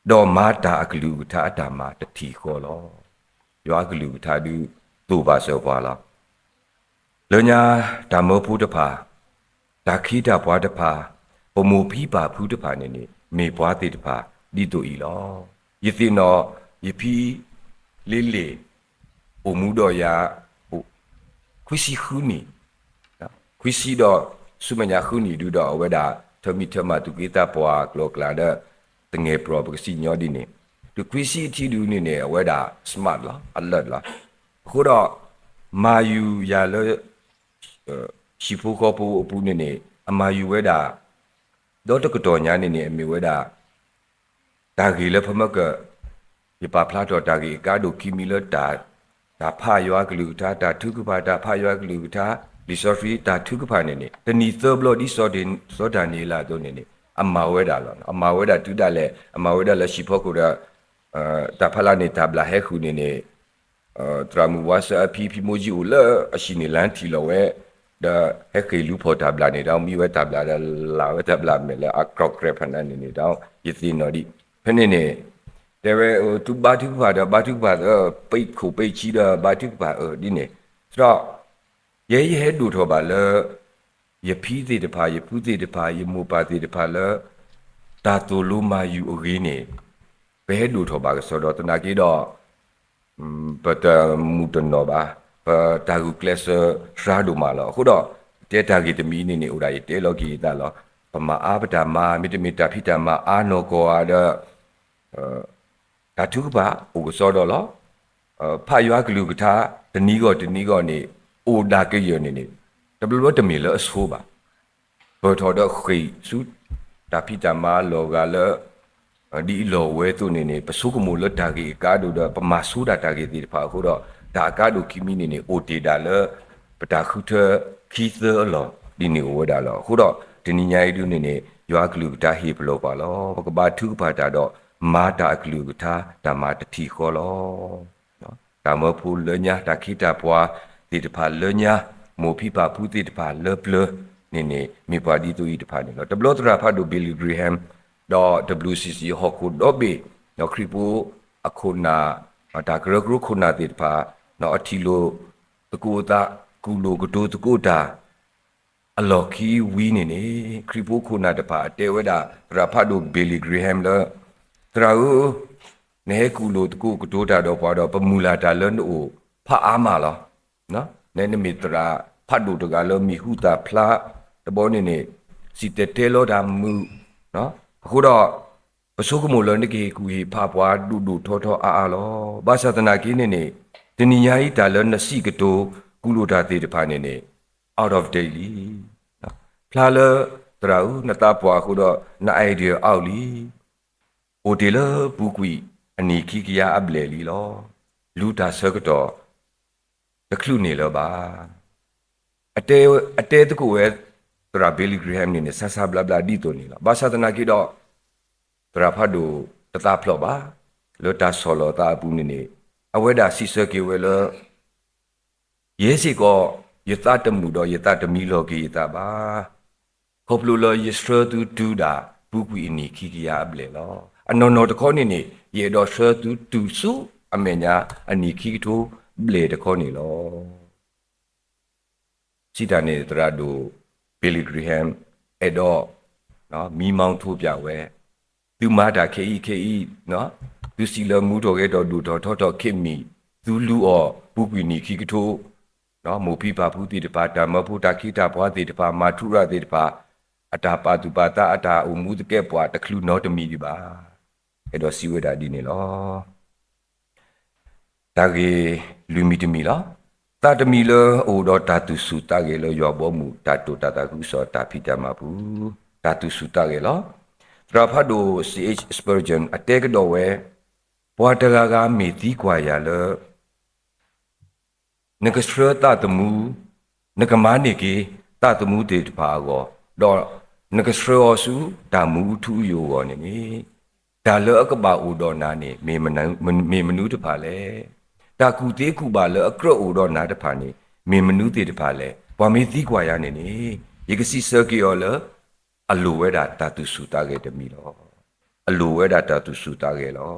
ဒီးမၤတၢ်အကလုၢ်အကထါအတၢ်မၤတထံၣ်ဃီလီၤ. ယွၤအကလုၢ်အကထါဒုးသိၣ်ဘၣ်စၢၤပှၤလီၤ. လၢညါတၢ်မၢဖိတဖၣ်, တၢ်ခ့တၢ်ပှၤတဖၣ်, ပမိၢ်ဖံပၢ်ဖုတဖၣ်န့ၣ်န့ၣ် မ့ၢ်ပှၤသ့ၣ်တဖၣ်ဒ်သိးအံၤလီၤ. ယသ့ၣ်နီၣ်ယဖံလ့လ့ၣ် အိၣ်မူဒီးယၤ ခွံဆံဃုနံၣ်, ခွံဆံဒီးဆူမဲာ်ညါဃုနံၣ်ဒုးဒီး အဝဲဒၣ်ထၢမံၤထၢမၤသူၣ်က့သးပှၢ်ကျိၤကျဲဒီး သငဲၣ်ပျီၢ်ပကစံၣ်ညီဒ်န့ၣ်, တုၤခွံဆံအထံဒုးန့ၣ်န့ၣ် အဝဲဒၣ် smart လီၤ, alert လီၤ. အဃိဒီး မၤယူၤယၤလၢ ဟံၣ်ဖိဃီဖိအပူၤန့ၣ်န့ၣ် အမၤယူၤဝဲဒၣ် ဒီးတကတီၢ်ညါန့ၣ်န့ၣ် အမ့ၢ်ဝဲဒၣ် တၢ်ဂ့ၢ်လၢပမ့ၢ်က ယပာ်ဖျါထီၣ်တၢ်ဂ့ၢ်အကါဒိၣ်ခံမံၤလၢ တၢ်ဖးယွၤကလုၢ်ကထါ, တၢ်ထုကဖၣ်, တၢ်ဖးယွၤကလုၢ်ကထါ, လံာ်စီဆှံတၢ်ထုကဖၣ်န့ၣ်န့ၣ် တနံၤသၢဘျီဒ်စီၤဒၤနံးယ့လးအသိးန့ၣ်န့ၣ် အမၤဝဲဒၣ်လီၤ. အမၤဝဲဒၣ်တုၤဒၣ်လဲာ်, အမၤဝဲဒၣ်လၢဟံၣ်ဖီခိၣ်ဒီး တၢ်ဖးလၢ်န့ၣ် တၢ်ဘျၣ်ဟဲဃုာ်န့ၣ်န့ၣ် သရၣ်မုၣ်ဝါစၢအဖံ ဖံမိၢ်ယံအိၣ်လၢအဟံၣ်န့ၣ် လၢထံၣ်လီၤဝဲ, ဒီးဟဲဃ့ၢ်လူၤဖီၣ်တၢ်ဘျၣ်န့ၣ်ဒီး မံဝဲတၢ်ဘျၣ်ဒီး လၢ်ဝဲတၢ်ဘျၣ်မဲာ်လၢအကြိးကြဲးဖးနးန့ၣ်န့ၣ်ဒီး ယသ့ၣ်နီၣ်ဒံး ဖဲန့ၣ်န့ၣ် တဲဝဲ သုဘါထုကဖၣ်ဒီး ဘါထုကဖၣ် ပိတ်ခိၣ်ပိတ်ဆံဒီး ဘါထုကဖၣ်အၢ ဒ်န့ၣ်, ဒီး ယဲယဟဲဒိၣ်ထီၣ်ဘၣ်လၢ ယဖံသ့ၣ်တဖၣ် ယဖုသ့ၣ်တဖၣ် ယမိၢ်ပၢ်သ့ၣ်တဖၣ်လၢ တၢ်သိၣ်လိမၤယူၤအဂ့ၤန့ၣ် ပဟဲဒိၣ်ထီၣ်ဘၣ်ကစီဒီ သနာ်က့ဒီး ပတမုၢ်တနီၣ်ဘၣ်, ပတၢ်ဂုာ်ကျဲးစၢးစှၤဒိၣ်မးလီၤ. အဃိဒီး တဲတၢ်ဂ့ၢ်တမံၤန့ၣ်န့ၣ် အိၣ်ဒၣ်ယတဲလီၤက့ၤယသးလီၤ. ပမၤအါပတၢ်မၤ မ့တမ့ၢ်တၢ်ဖံးတၢ်မၤအါနီၢ်ကီၢ်ဧါဒီး တၢ်ထုကဖၣ်အိၣ်ကစီဒီလီၤ. ဖးယွၤကလုၢ်ကထါ တနံၤဂီၢ်တနံၤဂီၢ်န့ၣ် အိၣ်ဒၣ်ကယၢၢ်န့ၣ်န့ၣ် တဘျီဘျီတမ့ၢ်လၢအဆိဘၣ်. ပၢၢ်ထီၣ်ဒီးဃ့ၢ်ဆူ တၢ်ဖံးတၢ်မၤလီၤဂာ်လၢ ဒ်အလီၢ်ဝဲအသိးန့ၣ်န့ၣ် ပဆိကမိၣ်လၢတၢ်ဂ့ၢ်အကါဒိၣ်ဒီး ပမၤဆိတၢ်တၢ်ဂ့ၢ်သ့ၣ်တဖၣ်အဃိဒီး တၢ်အကါဒိၣ်ခံမံၤန့ၣ်န့ၣ် အိၣ်တ့ၢ်ဒၣ်လၢ ပတၢ်ဃုထၢခံသၢအလီၢ် ဒ်န့ၣ်အိၣ်ဝဲဒၣ်လီၤ. အဃိဒီး တနံၤညါအံၤဒုန့ၣ်န့ၣ် ယွၤအကလုၢ်ကထါဟ့ၣ်ပလီၢ်ပှၤလီၤ. ပကဘါထုကဖၣ်တၢ်ဒီး မၤတၢ်အကလုၢ်ကထါ တၢ်မၤတထံၣ်ဃီလီၤ. တၢ်မၢဖိလၢညါ တၢ်ခ့တၢ်ပှၤသ့ၣ်တဖၣ်လၢညါ မိၢ်ဖံပၢ်ဖုသ့ၣ်တဖၣ်လၢပျၢၤန့ၣ်န့ၣ် မ့ၢ်ပှၤဒ်သိးအံၤတဖၣ်န့ၣ်လီၤ. တဘျီသရၣ်ဖးဒိၣ် Billy Graham ဒီး W C C ဟီၣ်ခိၣ်ဒီဘ့ၣ် ခရံာ်ဖိအခိၣ်နၢ် တၢ်ကရၢကရိခိၣ်နၢ်သ့ၣ်တဖၣ် အထံၣ်လိာ်သကိးအသး ကူၣ်လိာ်ကတိၤသကိးတၢ် အလီၢ်ခံဝံၤန့ၣ်န့ၣ် ခရံာ်ဖိခိၣ်နၢ်တဖၣ်အတဲဝဲဒၣ် သရၣ်ဖးဒိၣ် Billy Graham လၢ သရၣ်ဧၢ, နဟဲကူၣ်လိာ်သကိးကတိၤတၢ်ဒီးပှၤဒီး ပမုၢ်လၢ်တၢ်လၢနအိၣ်ဖးအါမးလီၤ. နမ့ၢ်သရၣ်ဖးဒိၣ်တဂၤလၢမံၤဟူသၣ်ဖျါ တဘျီန့ၣ်န့ၣ် စံၣ်တဲၤတဲလီၤတၢ်မုာ်, အဃိဒီး ပဆိကမိၣ်လၢနကဟ့ၣ်ကူၣ်ဟ့ၣ်ဖးပှၤဒိၣ်ဒိၣ်ထီထီအါအါလီၤ. ဘၣ်ဆၣ်သနာ်က့န့ၣ်န့ၣ် တနံၤညါအံၤတၢ်လၢနစံးကတိၤ ကူၣ်လိာ်တၢ်သ့ၣ်တဖၣ်န့ၣ်န့ၣ် out of date လံ. ဖျါလၢ သရၣ်ဧၢ, နသးပှၢ်အဃိဒီး န idea out လံ. အိၣ်တ့ၢ်လၢပူၤကွံာ်အနံၣ်ခံကယၤအဘျဲၣ်လံလီၤ. လူၤတၢ်ဆၢကတီၢ် တချုးန့ၣ်လၢၤဘၣ်. အတဲ, အတဲသကိးဝဲ သရၣ် Billy Graham န့ၣ်န့ၣ် ဆါဆါဘျါဘျါဒ်သိးန့ၣ်လီၤ. ဘၣ်ဆၣ်သနာ်က့ဒီး သရၣ်ဖးဒိၣ်တသးဖျိးဘၣ်. လၢတၢ်ဆီၣ်လီၤသးအပူၤန့ၣ်န့ၣ် အဝဲဒၣ်စံးဆၢက့ၤဝဲလၢ ယဲစ့ၢ်ကီး ယသးတမုာ်ဒီးယသးတမံလီၤက့ၤယသးဘၣ်. ခီဖျိလၢယဆှၢသုတုၤဒၣ် ပူၤကွံာ်အနံၣ်ခံကယၤအဘျဲၣ်လီၤ. အနီၢ်နီၢ်တခီန့ၣ်န့ၣ် ယအဲၣ်ဒိးဆှၢသုတုၤဆူအမဲာ်ညါ အနံၣ်ခံကထိဘျဲၣ်တခီန့ၣ်လီၤ. စံးတၢ်န့ၣ် သရၣ်ဒိၣ် Billy Graham အဲၣ်ဒိး မံမီၢ်ထိးပၠးဝဲ, သုမၤတၢ်ခဲအံၤခဲအံၤ, သုစံးလၢမူထီၣ်ဂဲၤထီၣ်ဒိၣ်ထီၣ်ထီထီၣ်ခဲမံၤ, သုလူၤအီၤ ပူၤကွံာ်နံၣ်ခံကထိ, မိၢ်ဖံပၢ်ဖုသ့ၣ်တဖၣ်, တၢ်မၢဖိတၢ်ခ့တၢ်ပှၤသ့ၣ်တဖၣ်, မၤထူရၣ်သ့ၣ်တဖၣ်, အတၢ်ပာ်သူၣ်ပာ်သး အတၢ်အိၣ်မူသကဲးပှၤ တချုးနီတမံၤဒံးဘၣ်. အဲၣ်ဒိးစံးဝဲဒၣ်ဒ်န့ၣ်လီၤ. တၢ်ဂ့ၢ်လွံၢ်မံၤတမံၤလီၤ. သးတမံၤလၢအအိၣ်ဒီးတၢ်သူၣ်ဆူၣ်သးဂဲၤလၢယွၤဘီမုၢ် တၢ်တိာ်တၢ်သးခုကစီၣ်တၢ်ဖံးတၢ်မၤပူၤ, တၢ်သူၣ်ဆူၣ်သးဂဲၤလီၤ. သရၣ်ဖးဒိၣ် စီၤ H Spurgeon အတဲကဒီးဝဲ, ပှၤတဂၤဂၤမ့ၢ်သံကွၢ်ယၤလၢ နကဆှၢသးသမူ, နကမၤန့ၢ်က့ၤသးသမူသ့ၣ်တဖၣ်အဂီၢ်, ဒီးနကဆှၢအီၤဆူတၢ်မူအထူအယိာ်အဂီၢ်န့ၣ်န့ၣ်, တၢ်လၢအကဘၣ်အိၣ်ဒီးနၤန့ၣ် မ့ၢ်မနုၤတဖၣ်လဲၣ်. တၢ်ကူၣ်သ့ကူၣ်ဘၣ်လၢအကြၢးအိၣ်ဒီးနၤတဖၣ်န့ၣ် မ့ၢ်မနုၤသ့ၣ်တဖၣ်လဲၣ်. ပှၤမ့ၢ်သံကွၢ်ယၤန့ၣ်န့ၣ် ယကစံးဆၢက့ၤအီၤလၢ အလိၣ်ဝဲဒၣ်တၢ်သူၣ်ဆူၣ်သးဂဲၤတမံၤလီၤ. အလိၣ်ဝဲဒၣ်တၢ်သူၣ်ဆူၣ်သးဂဲၤလီၤ.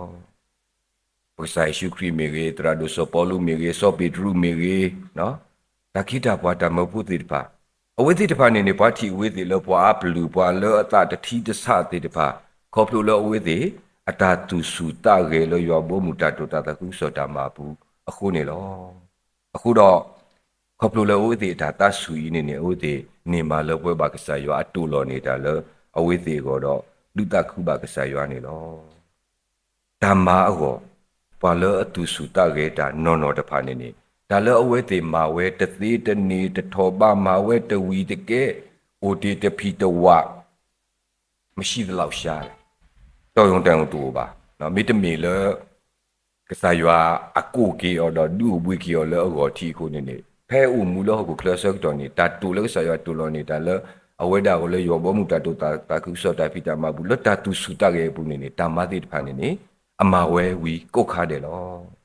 ပကစၢ်ယ့ၣ်ၡူးခရံာ်မ့ၢ်ဂ့ၤ, သရၣ်ဒိၣ်စီၤပီလူးမ့ၢ်ဂ့ၤ, စီၤပ့းတရူးမ့ၢ်ဂ့ၤ, တၢ်ခ့တၢ်ပှၤတၢ်မၢဖိသ့ၣ်တဖၣ်, အဝဲသ့ၣ်တဖၣ်န့ၣ်န့ၣ် ပှၤထံၣ်အဝဲသ့ၣ်လၢပှၤအါပလုၢ်, ပှၤလၢအသးတထံတဆးသ့ၣ်တဖၣ်, ခီဖျိလၢအဝဲသ့ၣ် အတၢ်သူၣ်ဆူၣ်သးဂဲၤလၢယွၤဘီမုၢ်တၢ်တိာ်တၢ်သးခုကစီၣ်တၢ်မၤပူၤအဃိန့ၣ်လီၤ. အဃိဒီး ခီဖျိလၢအဝဲသ့ၣ်အတၢ်သးဆူၣ်အံၤန့ၣ်န့ၣ် အဝဲသ့ၣ်န့ၢ်မၤလၢပှဲၤဘၣ်ကစၢ်ယွၤအတိာ်လီၤန့ၣ် တၢ်လၢအဝဲသ့ၣ်အဂီၢ်ဒီး ဒုးသးခုဘၣ်ကစၢ်ယွၤန့ၣ်လီၤ. တၢ်မၤအဂီၢ်, ပှၤလၢအသူၣ်ဆူၣ်သးဂဲၤတၢ်နီၢ်နီၢ်တဖၣ်န့ၣ်န့ၣ် တၢ်လၢအဝဲသ့ၣ်မၤဝဲတသ့တန့ၢ်တထီၣ်ဘး မၤဝဲတဝံၤတကဲး, အိၣ်တ့ၢ်တဖံးတဝး မရှိသလောက်ရှား, တော်ရုံတန်ရုံတအိၣ်ဘၣ်. မ့တမ့ၢ်လၢ ကစၢ်ယွၤအကိးက့ၤအီၤဒီး ဒုးအိၣ်ဘှံးက့ၤအီၤလၢအဂီၢ်ထံးအဃိန့ၣ်န့ၣ် ဖဲအိၣ်မူလၢဟီၣ်ခိၣ်ချၢအဆၢကတီၢ်န့ၣ် တၢ်တိာ်လၢကစၢ်ယွၤတိာ်လီၤန့ၣ် တၢ်လၢအဝဲဒၣ်အဂီၢ်လၢယွၤဘီမုၢ်တၢ်တိာ်တၢ်သးခုကစီၣ်တၢ်ဖံးတၢ်မၤပူၤ လၢတၢ်သူၣ်ဆူၣ်သးဂဲၤအပူၤန့ၣ်န့ၣ် တၢ်မၤသ့ၣ်တဖၣ်န့ၣ်န့ၣ် အမၤဝဲဝံၤကိးခါဒဲးလီၤ.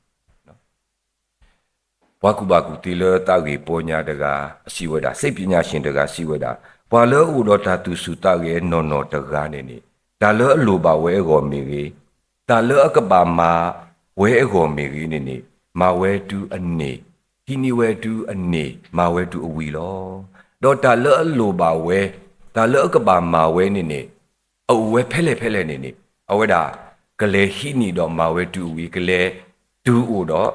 ပှၤကူၣ်ဘၣ်ကူၣ်သ့လၢသးဂ့ၢ်ပီညါတဂၤ အစံးဝဲဒၣ်, စ့ပညါဆ့ၣ်တဂၤစံးဝဲဒၣ်, ပှၤလၢအအိၣ်ဒီးတၢ်သူၣ်ဆူၣ်သးဂဲၤနီၢ်နီၢ်တဂၤန့ၣ်န့ၣ် တၢ်လၢအလိၣ်ဘၣ်ဝဲအဂီၢ်မ့ၢ်ဂ့ၤ, တၢ်လၢအကဘၣ်မၤဝဲအဂီၢ်မ့ၢ်ဂ့ၤန့ၣ်န့ၣ် မၤဝဲတုၤအန့ၢ်, ဟံးန့ၢ်ဝဲတုၤအန့ၢ်, မၤဝဲတုၤအဝံၤလီၤ. ဒီးတၢ်လၢအလိၣ်ဘၣ်ဝဲ, တၢ်လၢအကဘၣ်မၤဝဲန့ၣ်န့ၣ် အအိၣ်ဝဲဖဲလဲၣ်ဖဲလဲၣ်န့ၣ်န့ၣ် အဝဲဒၣ် ကလဲၤဟံးန့ၢ်ဒီးမၤဝဲတုၤအဝံၤ, ကလဲၤတုၤအိၣ်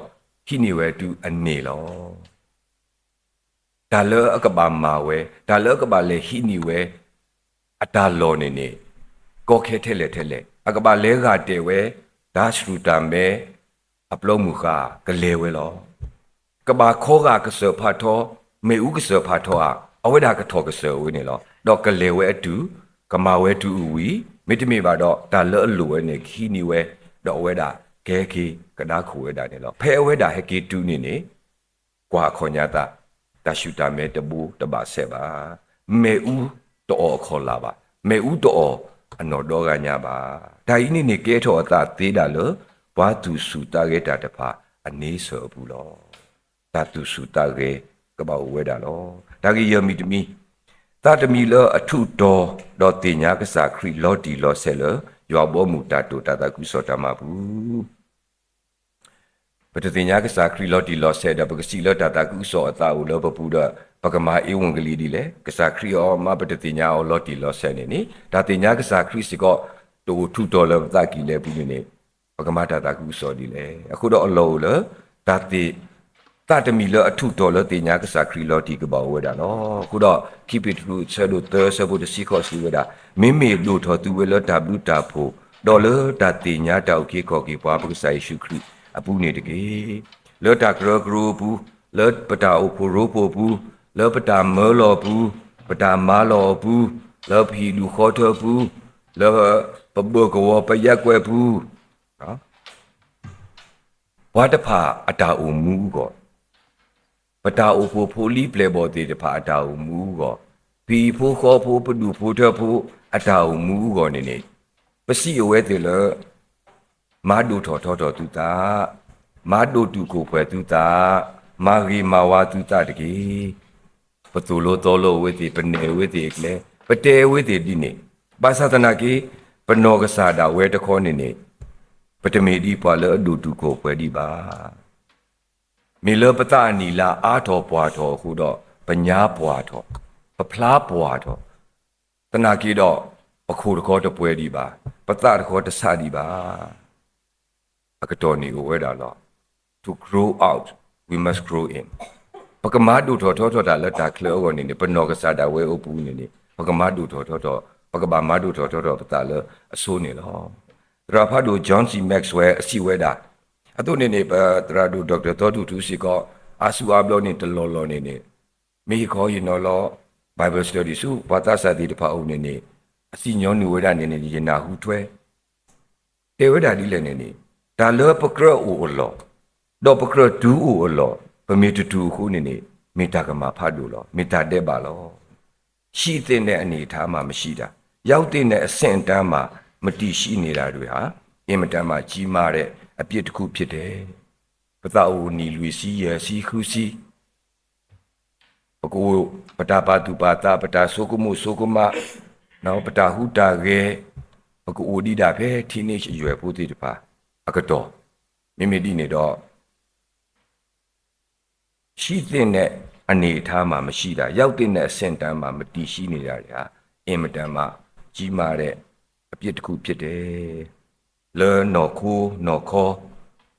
ဒီးဟံးန့ၢ်ဝဲတုၤအန့ၢ်လီၤ. တၢ်လၢအကဘၣ်မၤဝဲ, တၢ်လၢအကဘၣ်လဲၤဟံးန့ၢ်ဝဲ အတၢ်လီၢ်န့ၣ်န့ၣ် ကီခဲထဲလဲၣ်ထဲလဲၣ်, အကဘၣ်လဲၤဂာ်တဲာ်ဝဲ တၢ်ဆှုၣ်တၢ်မဲ အပျီမုၢ်ဃၢ် ကလဲၤဝဲလီၤ. ကဘၣ်ခီဂာ်ကစၢၢ်ဖးထီ, မ့ၣ်အူကစၢၢ်ဖးထီဧါ, အဝဲဒၣ်ကထီၣ်ကစၢၢ်ဝဲန့ၣ်လီၤ. ဒီးကလဲၤဝဲအတုၤ, ကမၤဝဲတုၤအဝံၤ, မ့တမ့ၢ်ဘၣ်ဒီး တၢ်လၢအလိၣ်ဝဲန့ၣ် ကဟံးန့ၢ်ဝဲ, ဒီးအဝဲဒၣ်ကဟဲက့ၤကဒါခိၣ်ဝဲဒၣ်န့ၣ်လီၤ. ဖဲအဝဲဒၣ်ဟဲက့ၤတုၤန့ၣ်န့ၣ် ကွၢ်အခီၣ်ညါသး, တၢ်ဆူၣ်တၢ်မဲာ်တဘိတဘၣ်ဆဲးဘၣ်. မ့ၣ်အူတအီၣ်အခီၣ်လာ်ဘၣ်. မ့ၣ်အူတအီၣ်အနီၢ်ဒီဂၤညါဘၣ်. တၢ်အံၤန့ၣ်န့ၣ် ကဲထီၣ်အသးသ့ဒၣ်လၢ ပှၤသူၣ်ဆူၣ်သးဂဲၤတၢ်တဖၣ်အန့ဆၢၣ်အပူၤလီၤ. တၢ်သူၣ်ဆူၣ်သးဂဲၤကဘၣ်အိၣ်ဝဲဒၣ်လီၤ. တၢ်ဂ့ၢ်ယဲၢ်မံၤတမံၤ, သးတမံၤလၢအထူးတီၤ ဒီးသ့ၣ်ညါကစၢ်ခရံာ်လီၤတံၢ်လီၤဆဲးလၢ ယွၤဘီမုၢ်တၢ်တိာ်တၢ်သးခုကစီၣ်တၢ်မၤပူၤ ပတသ့ၣ်ညါကစၢ်ခရံာ်လီၤတံၢ်လီၤဆဲးဒီး ပကစံးလၢတၢ်သးခုကစီၣ်အသးအိၣ်လၢပပူၤဒီး ပကမၤအ့ဝံၣ်ကလံၤဒ်လဲၣ်. ကစၢ်ခရံာ်အီၤမးပတသ့ၣ်ညါအီၤလီၤတံၢ်လီၤဆဲးန့ၣ်န့ၣ် တၢ်သ့ၣ်ညါကစၢ်ခရံာ်စ့ၢ်ကီး တအိၣ်ထူးတီၤလၢပသးကံၢ်လဲပူၤန့ၣ်န့ၣ် ပကမၤတၢ်သးခုကစီၣ်ဒ်လဲၣ်. အဃိဒီးအလီၢ်အိၣ်လၢ တၢ်သ့ၣ် သးတမံၤလၢအထူးတီၤလၢသ့ၣ်ညါကစၢ်ခရံာ်လီၤတံၢ်ကဘၣ်အိၣ်ဝဲဒၣ်လီၤ. အဃိဒီး ခံပ့းတရူး အဆၢဒိၣ်သၢ အဆၢဖိတဆံဃိးစံးဝဲဒၣ်, မ့မ့ၢ်ဒိၣ်ထီၣ်သုဝဲလၢတၢ်ဘျုးတၢ်ဖှိၣ်, ဒီးလၢတၢ်သ့ၣ်ညါတၢ်အုၣ်က့ၤခီၣ်က့ၤပှၤပကစၢ်ယ့ၣ်ၡူးခရံာ်အပူၤန့ၣ်တက့ၢ်. လၢတၢ်ကရၢကရိအပူၤ, လၢပတၢ်အိၣ်ဖှိၣ်ရိဖှိၣ်အပူၤ, လၢပတၢ်မၢလီၤအပူၤ, ပတၢ်မၤလီၤအပူၤ, လၢပဟံၣ်ဒူၣ်ဃီထၢအပူၤ, လၢပဘၢၣ်ကဝီၤပယဲၢ်ကွဲးပူၤ, ပှၤတဖၣ်အတၢ်အိၣ်မူအဂီၢ်, ပတၢ်အိၣ်ဖှိၣ်ဖိလံၤပျဲၢ်ဘီၣ်သ့ၣ်တဖၣ်အတၢ်အိၣ်မူအဂီၢ်, ပဟံၣ်ဖိဃီဖိပဒူၣ်ဖိထၢဖိအတၢ်အိၣ်မူအဂီၢ်န့ၣ်န့ၣ်, ပစံးအဝဲသ့ၣ်လၢ မၤဒိၣ်ထီၣ်ထီထီၣ်သုသး, မၤဒိၣ်တုာ်ခိၣ်ပှဲၤသုသး, မၤဂ့ၤမၤဝါသုသးတက့ၢ်. ပသိၣ်လိသီလိအဝဲသ့ၣ်, ပနဲၣ်အဝဲသ့ၣ်အကျဲ, ပတဲအဝဲသ့ၣ်ဒ်န့ၣ်, ဘၣ်ဆၣ်သနာ်က့ ပနီၢ်ကစၢ်ဒၣ်ဝဲတခီန့ၣ်န့ၣ်, ပတမ့ၢ်ဒ်ပှၤလၢအဒိၣ်တုာ်ခိၣ်ပှဲၤဒံးဘၣ်. မ့ၢ်လၢပသးအနံၣ်လါအါထီၣ်ပှၢ်ထီၣ်အဃိဒီး ပညါပှၢ်ထီၣ်, ပဖျါပှၢ်ထီၣ်, သနာ်က့ဒီး ပခိၣ်တခီတပှဲၤဒံးဘၣ်, ပသးတခီတဆးဒံးဘၣ်. အကတီၢ်န့ၣ်အိၣ်ဝဲဒၣ်လီၤ. To grow old, we must grow in. ပကမၤဒိၣ်ထီၣ်ထီထီၣ်တၢ်လၢတၢ်ချၢအဂီၢ်န့ၣ်န့ၣ် ပနီၢ်ကစၢ်ဒၣ်ဝဲအပူၤန့ၣ်န့ၣ် ပကမၤဒိၣ်ထီၣ်ထီထီၣ်, ပကဘၣ်မၤဒိၣ်ထီၣ်ထီထီၣ်ပသးလၢအဆိန့ၣ်လီၤ. သရၣ်ဖးဒိၣ် John C Maxwell အစံးဝဲဒၣ်, အသိးန့ၣ်န့ၣ် ပသရၣ်ဒိၣ် Doctor သီထူၣ်ထူစ့ၢ်ကီး အါစုအါဘျီန့ၣ်တလီၢ်လီၢ်န့ၣ်န့ၣ် မ့ၢ်ဟ့ၣ်ခီဟ့ၣ်နီၤလီၤ Bible study ဆူပှၤသးစၢ်သ့ၣ်တဖၣ်အအိၣ်န့ၣ်န့ၣ် အစံၣ်ညီၣ်နုာ်ဝဲဒၣ်န့ၣ်န့ၣ် ယနၢ်ဟူထွဲ တဲဝဲဒၣ်ဒ်လဲၣ်န့ၣ်န့ၣ် တၢ်လၢပကြၢးအိၣ်အလီၢ်, ဒီးပကြၢးတုၤအိၣ်အလီၢ် ပမ့ၢ်တတုၤအဃိန့ၣ်န့ၣ် မ့ၢ်တၢ်ကမၣ်ဖးဒိၣ်လီၤ. မ့ၢ်တၢ်ဒဲးဘးလီၤ. ရှိသင့်တဲ့အနေအထားမှာ မရှိတာ, ရောက်သင့်တဲ့ အဆင့်အတန်းမှာ မတည်ရှိနေတာတွေဟာ အင်မတန်မှ ကြီးမားတဲ့ အပြစ်တစ်ခုဖြစ်တယ်. ပသးအိၣ်နံၣ်လွံၢ်ဆံ ယဲၢ်ဆံ ဃုဆံ ပကအိၣ် ပတၢ်ပာ်သူၣ်ပာ်သး ပတၢ်ဆိကမိၣ်ဆိကမး ပတၢ်ဟူးတၢ်ဂဲၤ ပကအိၣ်ဒံးဒၣ်ဖဲ teenage အရွယ်ဖိသ့ၣ်တဖၣ် အကတီၢ် မ့မ့ၢ်ဒ်န့ၣ်ဒီး ရှိသင့်တဲ့အနေအထားမှာ မရှိတာ, ရောက်သင့်တဲ့အဆင့်အတန်းမှာ မတည်ရှိနေတာတွေဟာ အင်မတန်မှ ကြီးမားတဲ့အပြစ်တစ်ခုဖြစ်တယ်. လၢနီၢ်ခိနီၢ်ခီ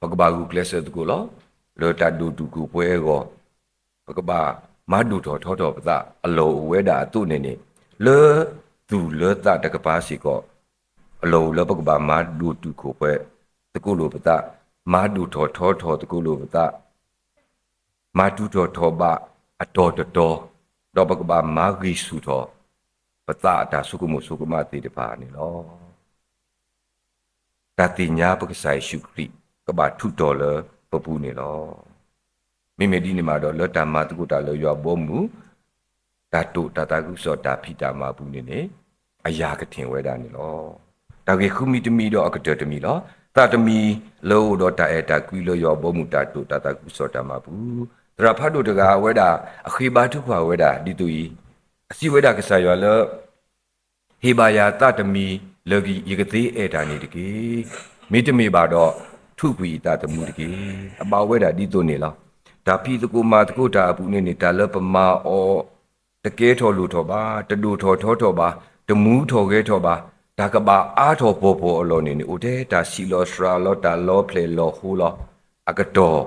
ပကဘၣ်ဂုာ်ကျဲးစၢးသကိးလီၤ. လၢတၢ်ဒိၣ်တုာ်ခိၣ်ပှဲၤအဂီၢ် ပကဘၣ်မၤဒိၣ်ထီၣ်ထီထီၣ်ပသးအလီၢ်အိၣ်ဝဲဒၣ်အသိးန့ၣ်န့ၣ် လၢသူၣ်လၢသးတကပၤစ့ၢ်ကီး အလီၢ်အိၣ်လၢပကဘၣ်မၤဒိၣ်တုာ်ခိၣ်ပှဲၤသကိးလိာ်ပသး, မၤဒိၣ်ထီၣ်ထီထီၣ်သကိးလိာ်ပသး, မၤထူးထီၣ်ထီၣ်ဘးအတီၤတတီၤ, ဒီးပကဘၣ်မၤဂံၢ်ဆူၣ်ထီၣ် ပသးအတၢ်ဆိကမိၣ်ဆိကမးသ့ၣ်တဖၣ်န့ၣ်လီၤ. တၢ်သ့ၣ်ညါပကစၢ်ယ့ၣ်ၡူးခရံာ် ကဘၣ်ထူးတီၤလၢပပူၤန့ၣ်လီၤ. မ့မ့ၢ်ဒ်န့ၣ်မးဒီး လၢတၢ်မၤသကိးတၢ်လၢယွၤဘီမုၢ် တၢ်တိာ်တၢ်သးခုကစီၣ် တၢ်ဖံးတၢ်မၤပူၤန့ၣ်န့ၣ် အယၤကထ့ၣ်ဝဲဒၣ်န့ၣ်လီၤ. တၢ်ဂ့ၢ်ဃုမံၤတမံၤဒီးအကတၢၢ်တမံၤလီၤ. သးတမံၤလၢအအိၣ်ဒီးတၢ်အဲၣ်တၢ်ကွံလၢယွၤဘီမုၢ် တၢ်တိာ်တၢ်သးခုကစီၣ်တၢ်မၤပူၤ, သရၣ်ဖးဒိၣ်တဂၤဝဲဒၣ် အဃ့ဘါထုကဖၣ်ဝဲဒၣ်ဒ်သိးအံၤ, အစံးဝဲဒၣ်ကစၢ်ယွၤလၢ ဟ့ၣ်ဘၣ်ယၤသးတမံၤလၢယကသ့အဲၣ်တၢ်န့ၣ်တက့ၢ်. မ့တမ့ၢ်ဘၣ်ဒီး ထုးကွံာ်ယသးသမူတက့ၢ်. အဘၣ်ဝဲဒၣ်ဒ်သိးန့ၣ်လီၤ. တၢ်ဖံးသကိးမၤသကိးတၢ်အပူၤန့ၣ်န့ၣ် တၢ်လၢပမၤအီၤ တကဲထီၣ်လိၣ်ထီၣ်ဘၣ်, တဒိၣ်ထီၣ်ထီထီၣ်ဘၣ်, တမူထီၣ်ဂဲၤထီၣ်ဘၣ်, တၢ်ကဘၣ်အါထီၣ်ပှီၢ်ပှီၢ်အလီၢ်န့ၣ်န့ၣ် အိၣ်ထဲတၢ်ဆံးလီၤစှၤလီၤ တၢ်လီၤဖျဲၣ်လီၤဃိလီၤ. အကတီၢ်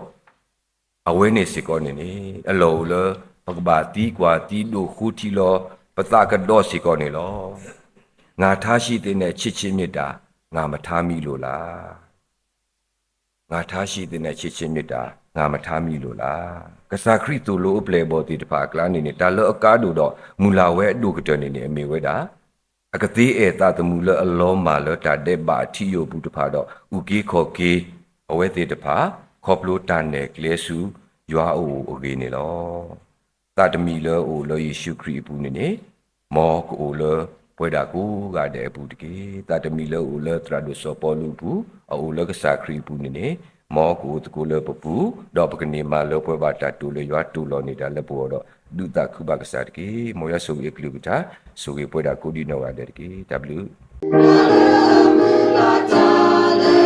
အဝဲန့ၣ်စ့ၢ်ကီးန့ၣ်န့ၣ် အလီၢ်အိၣ်လၢ ပကဘၣ်သံကွၢ်သံဒိးဃိထံလီၤ ပသးကဒီးစ့ၢ်ကီးန့ၣ်လီၤ. ငါထားရှိသင့်တဲ့ ချစ်ခြင်းမေတ္တာ ငါမထားမိလို့လား. ငါထားရှိသင့်တဲ့ ချစ်ခြင်းမေတ္တာ ငါမထါမံၤလိာ်လၢ်. ကစၢ်ခရံာ်သိၣ်လိအပျဲၢ်အဘီၣ်သ့ၣ်တဖၣ်အကျါန့ၣ်န့ၣ် တၢ်လၢအကါဒိၣ်ဒီးမုၢ်လၢ်ဝဲအဒိၣ်ကတၢၢ်န့ၣ်န့ၣ် အမ့ၢ်ဝဲဒၣ် အကသ့အဲၣ်သးသမူလၢအလီၤမၢ်လၢတၢ်ဒဲးဘးအထံအယိာ်အပူၤတဖၣ်ဒီး အုၣ်က့ၤခီၣ်က့ၤအဝဲသ့ၣ်တဖၣ် ခီဖျိတၢ်နဲၣ်ကျဲဆူယွၤအအိၣ်အဂ့ၢ်န့ၣ်လီၤ. သးတမံၤလၢအအိၣ်လၢယ့ၣ်ၡူးခရံာ်အပူၤန့ၣ်န့ၣ် မ်ကအိၣ်လၢပဝဲဒၣ်ကိးဂၤဒဲးအပူၤတက့ၢ်. သးတမံၤလၢအအိၣ်လၢသရၣ်ဒိၣ်စီၤပီလူးအပူၤ အအိၣ်လၢကစၢ်ခရံာ်အပူၤန့ၣ်န့ၣ် မ်ကအိၣ်သကိးလၢပပူၤ, ဒီးပကန့ၢ်မၤလၢပှဲၤဘၣ်တၢ်တိာ်လၢယွၤတိာ်လီၤန့ၢ်တၢ်လၢပဂီၢ်ဒီး ဒုးသးခုဘၣ်ကစၢ်တက့ၢ်. မ်ယွၤဆိၣ်ဂ့ၤအကလုၢ်ကထါ, ဆိၣ်ဂ့ၤပဝဲဒၣ်ကိးဒံးနီၢ်ဂၤဒဲးတက့ၢ်. တၢ်ဘျုး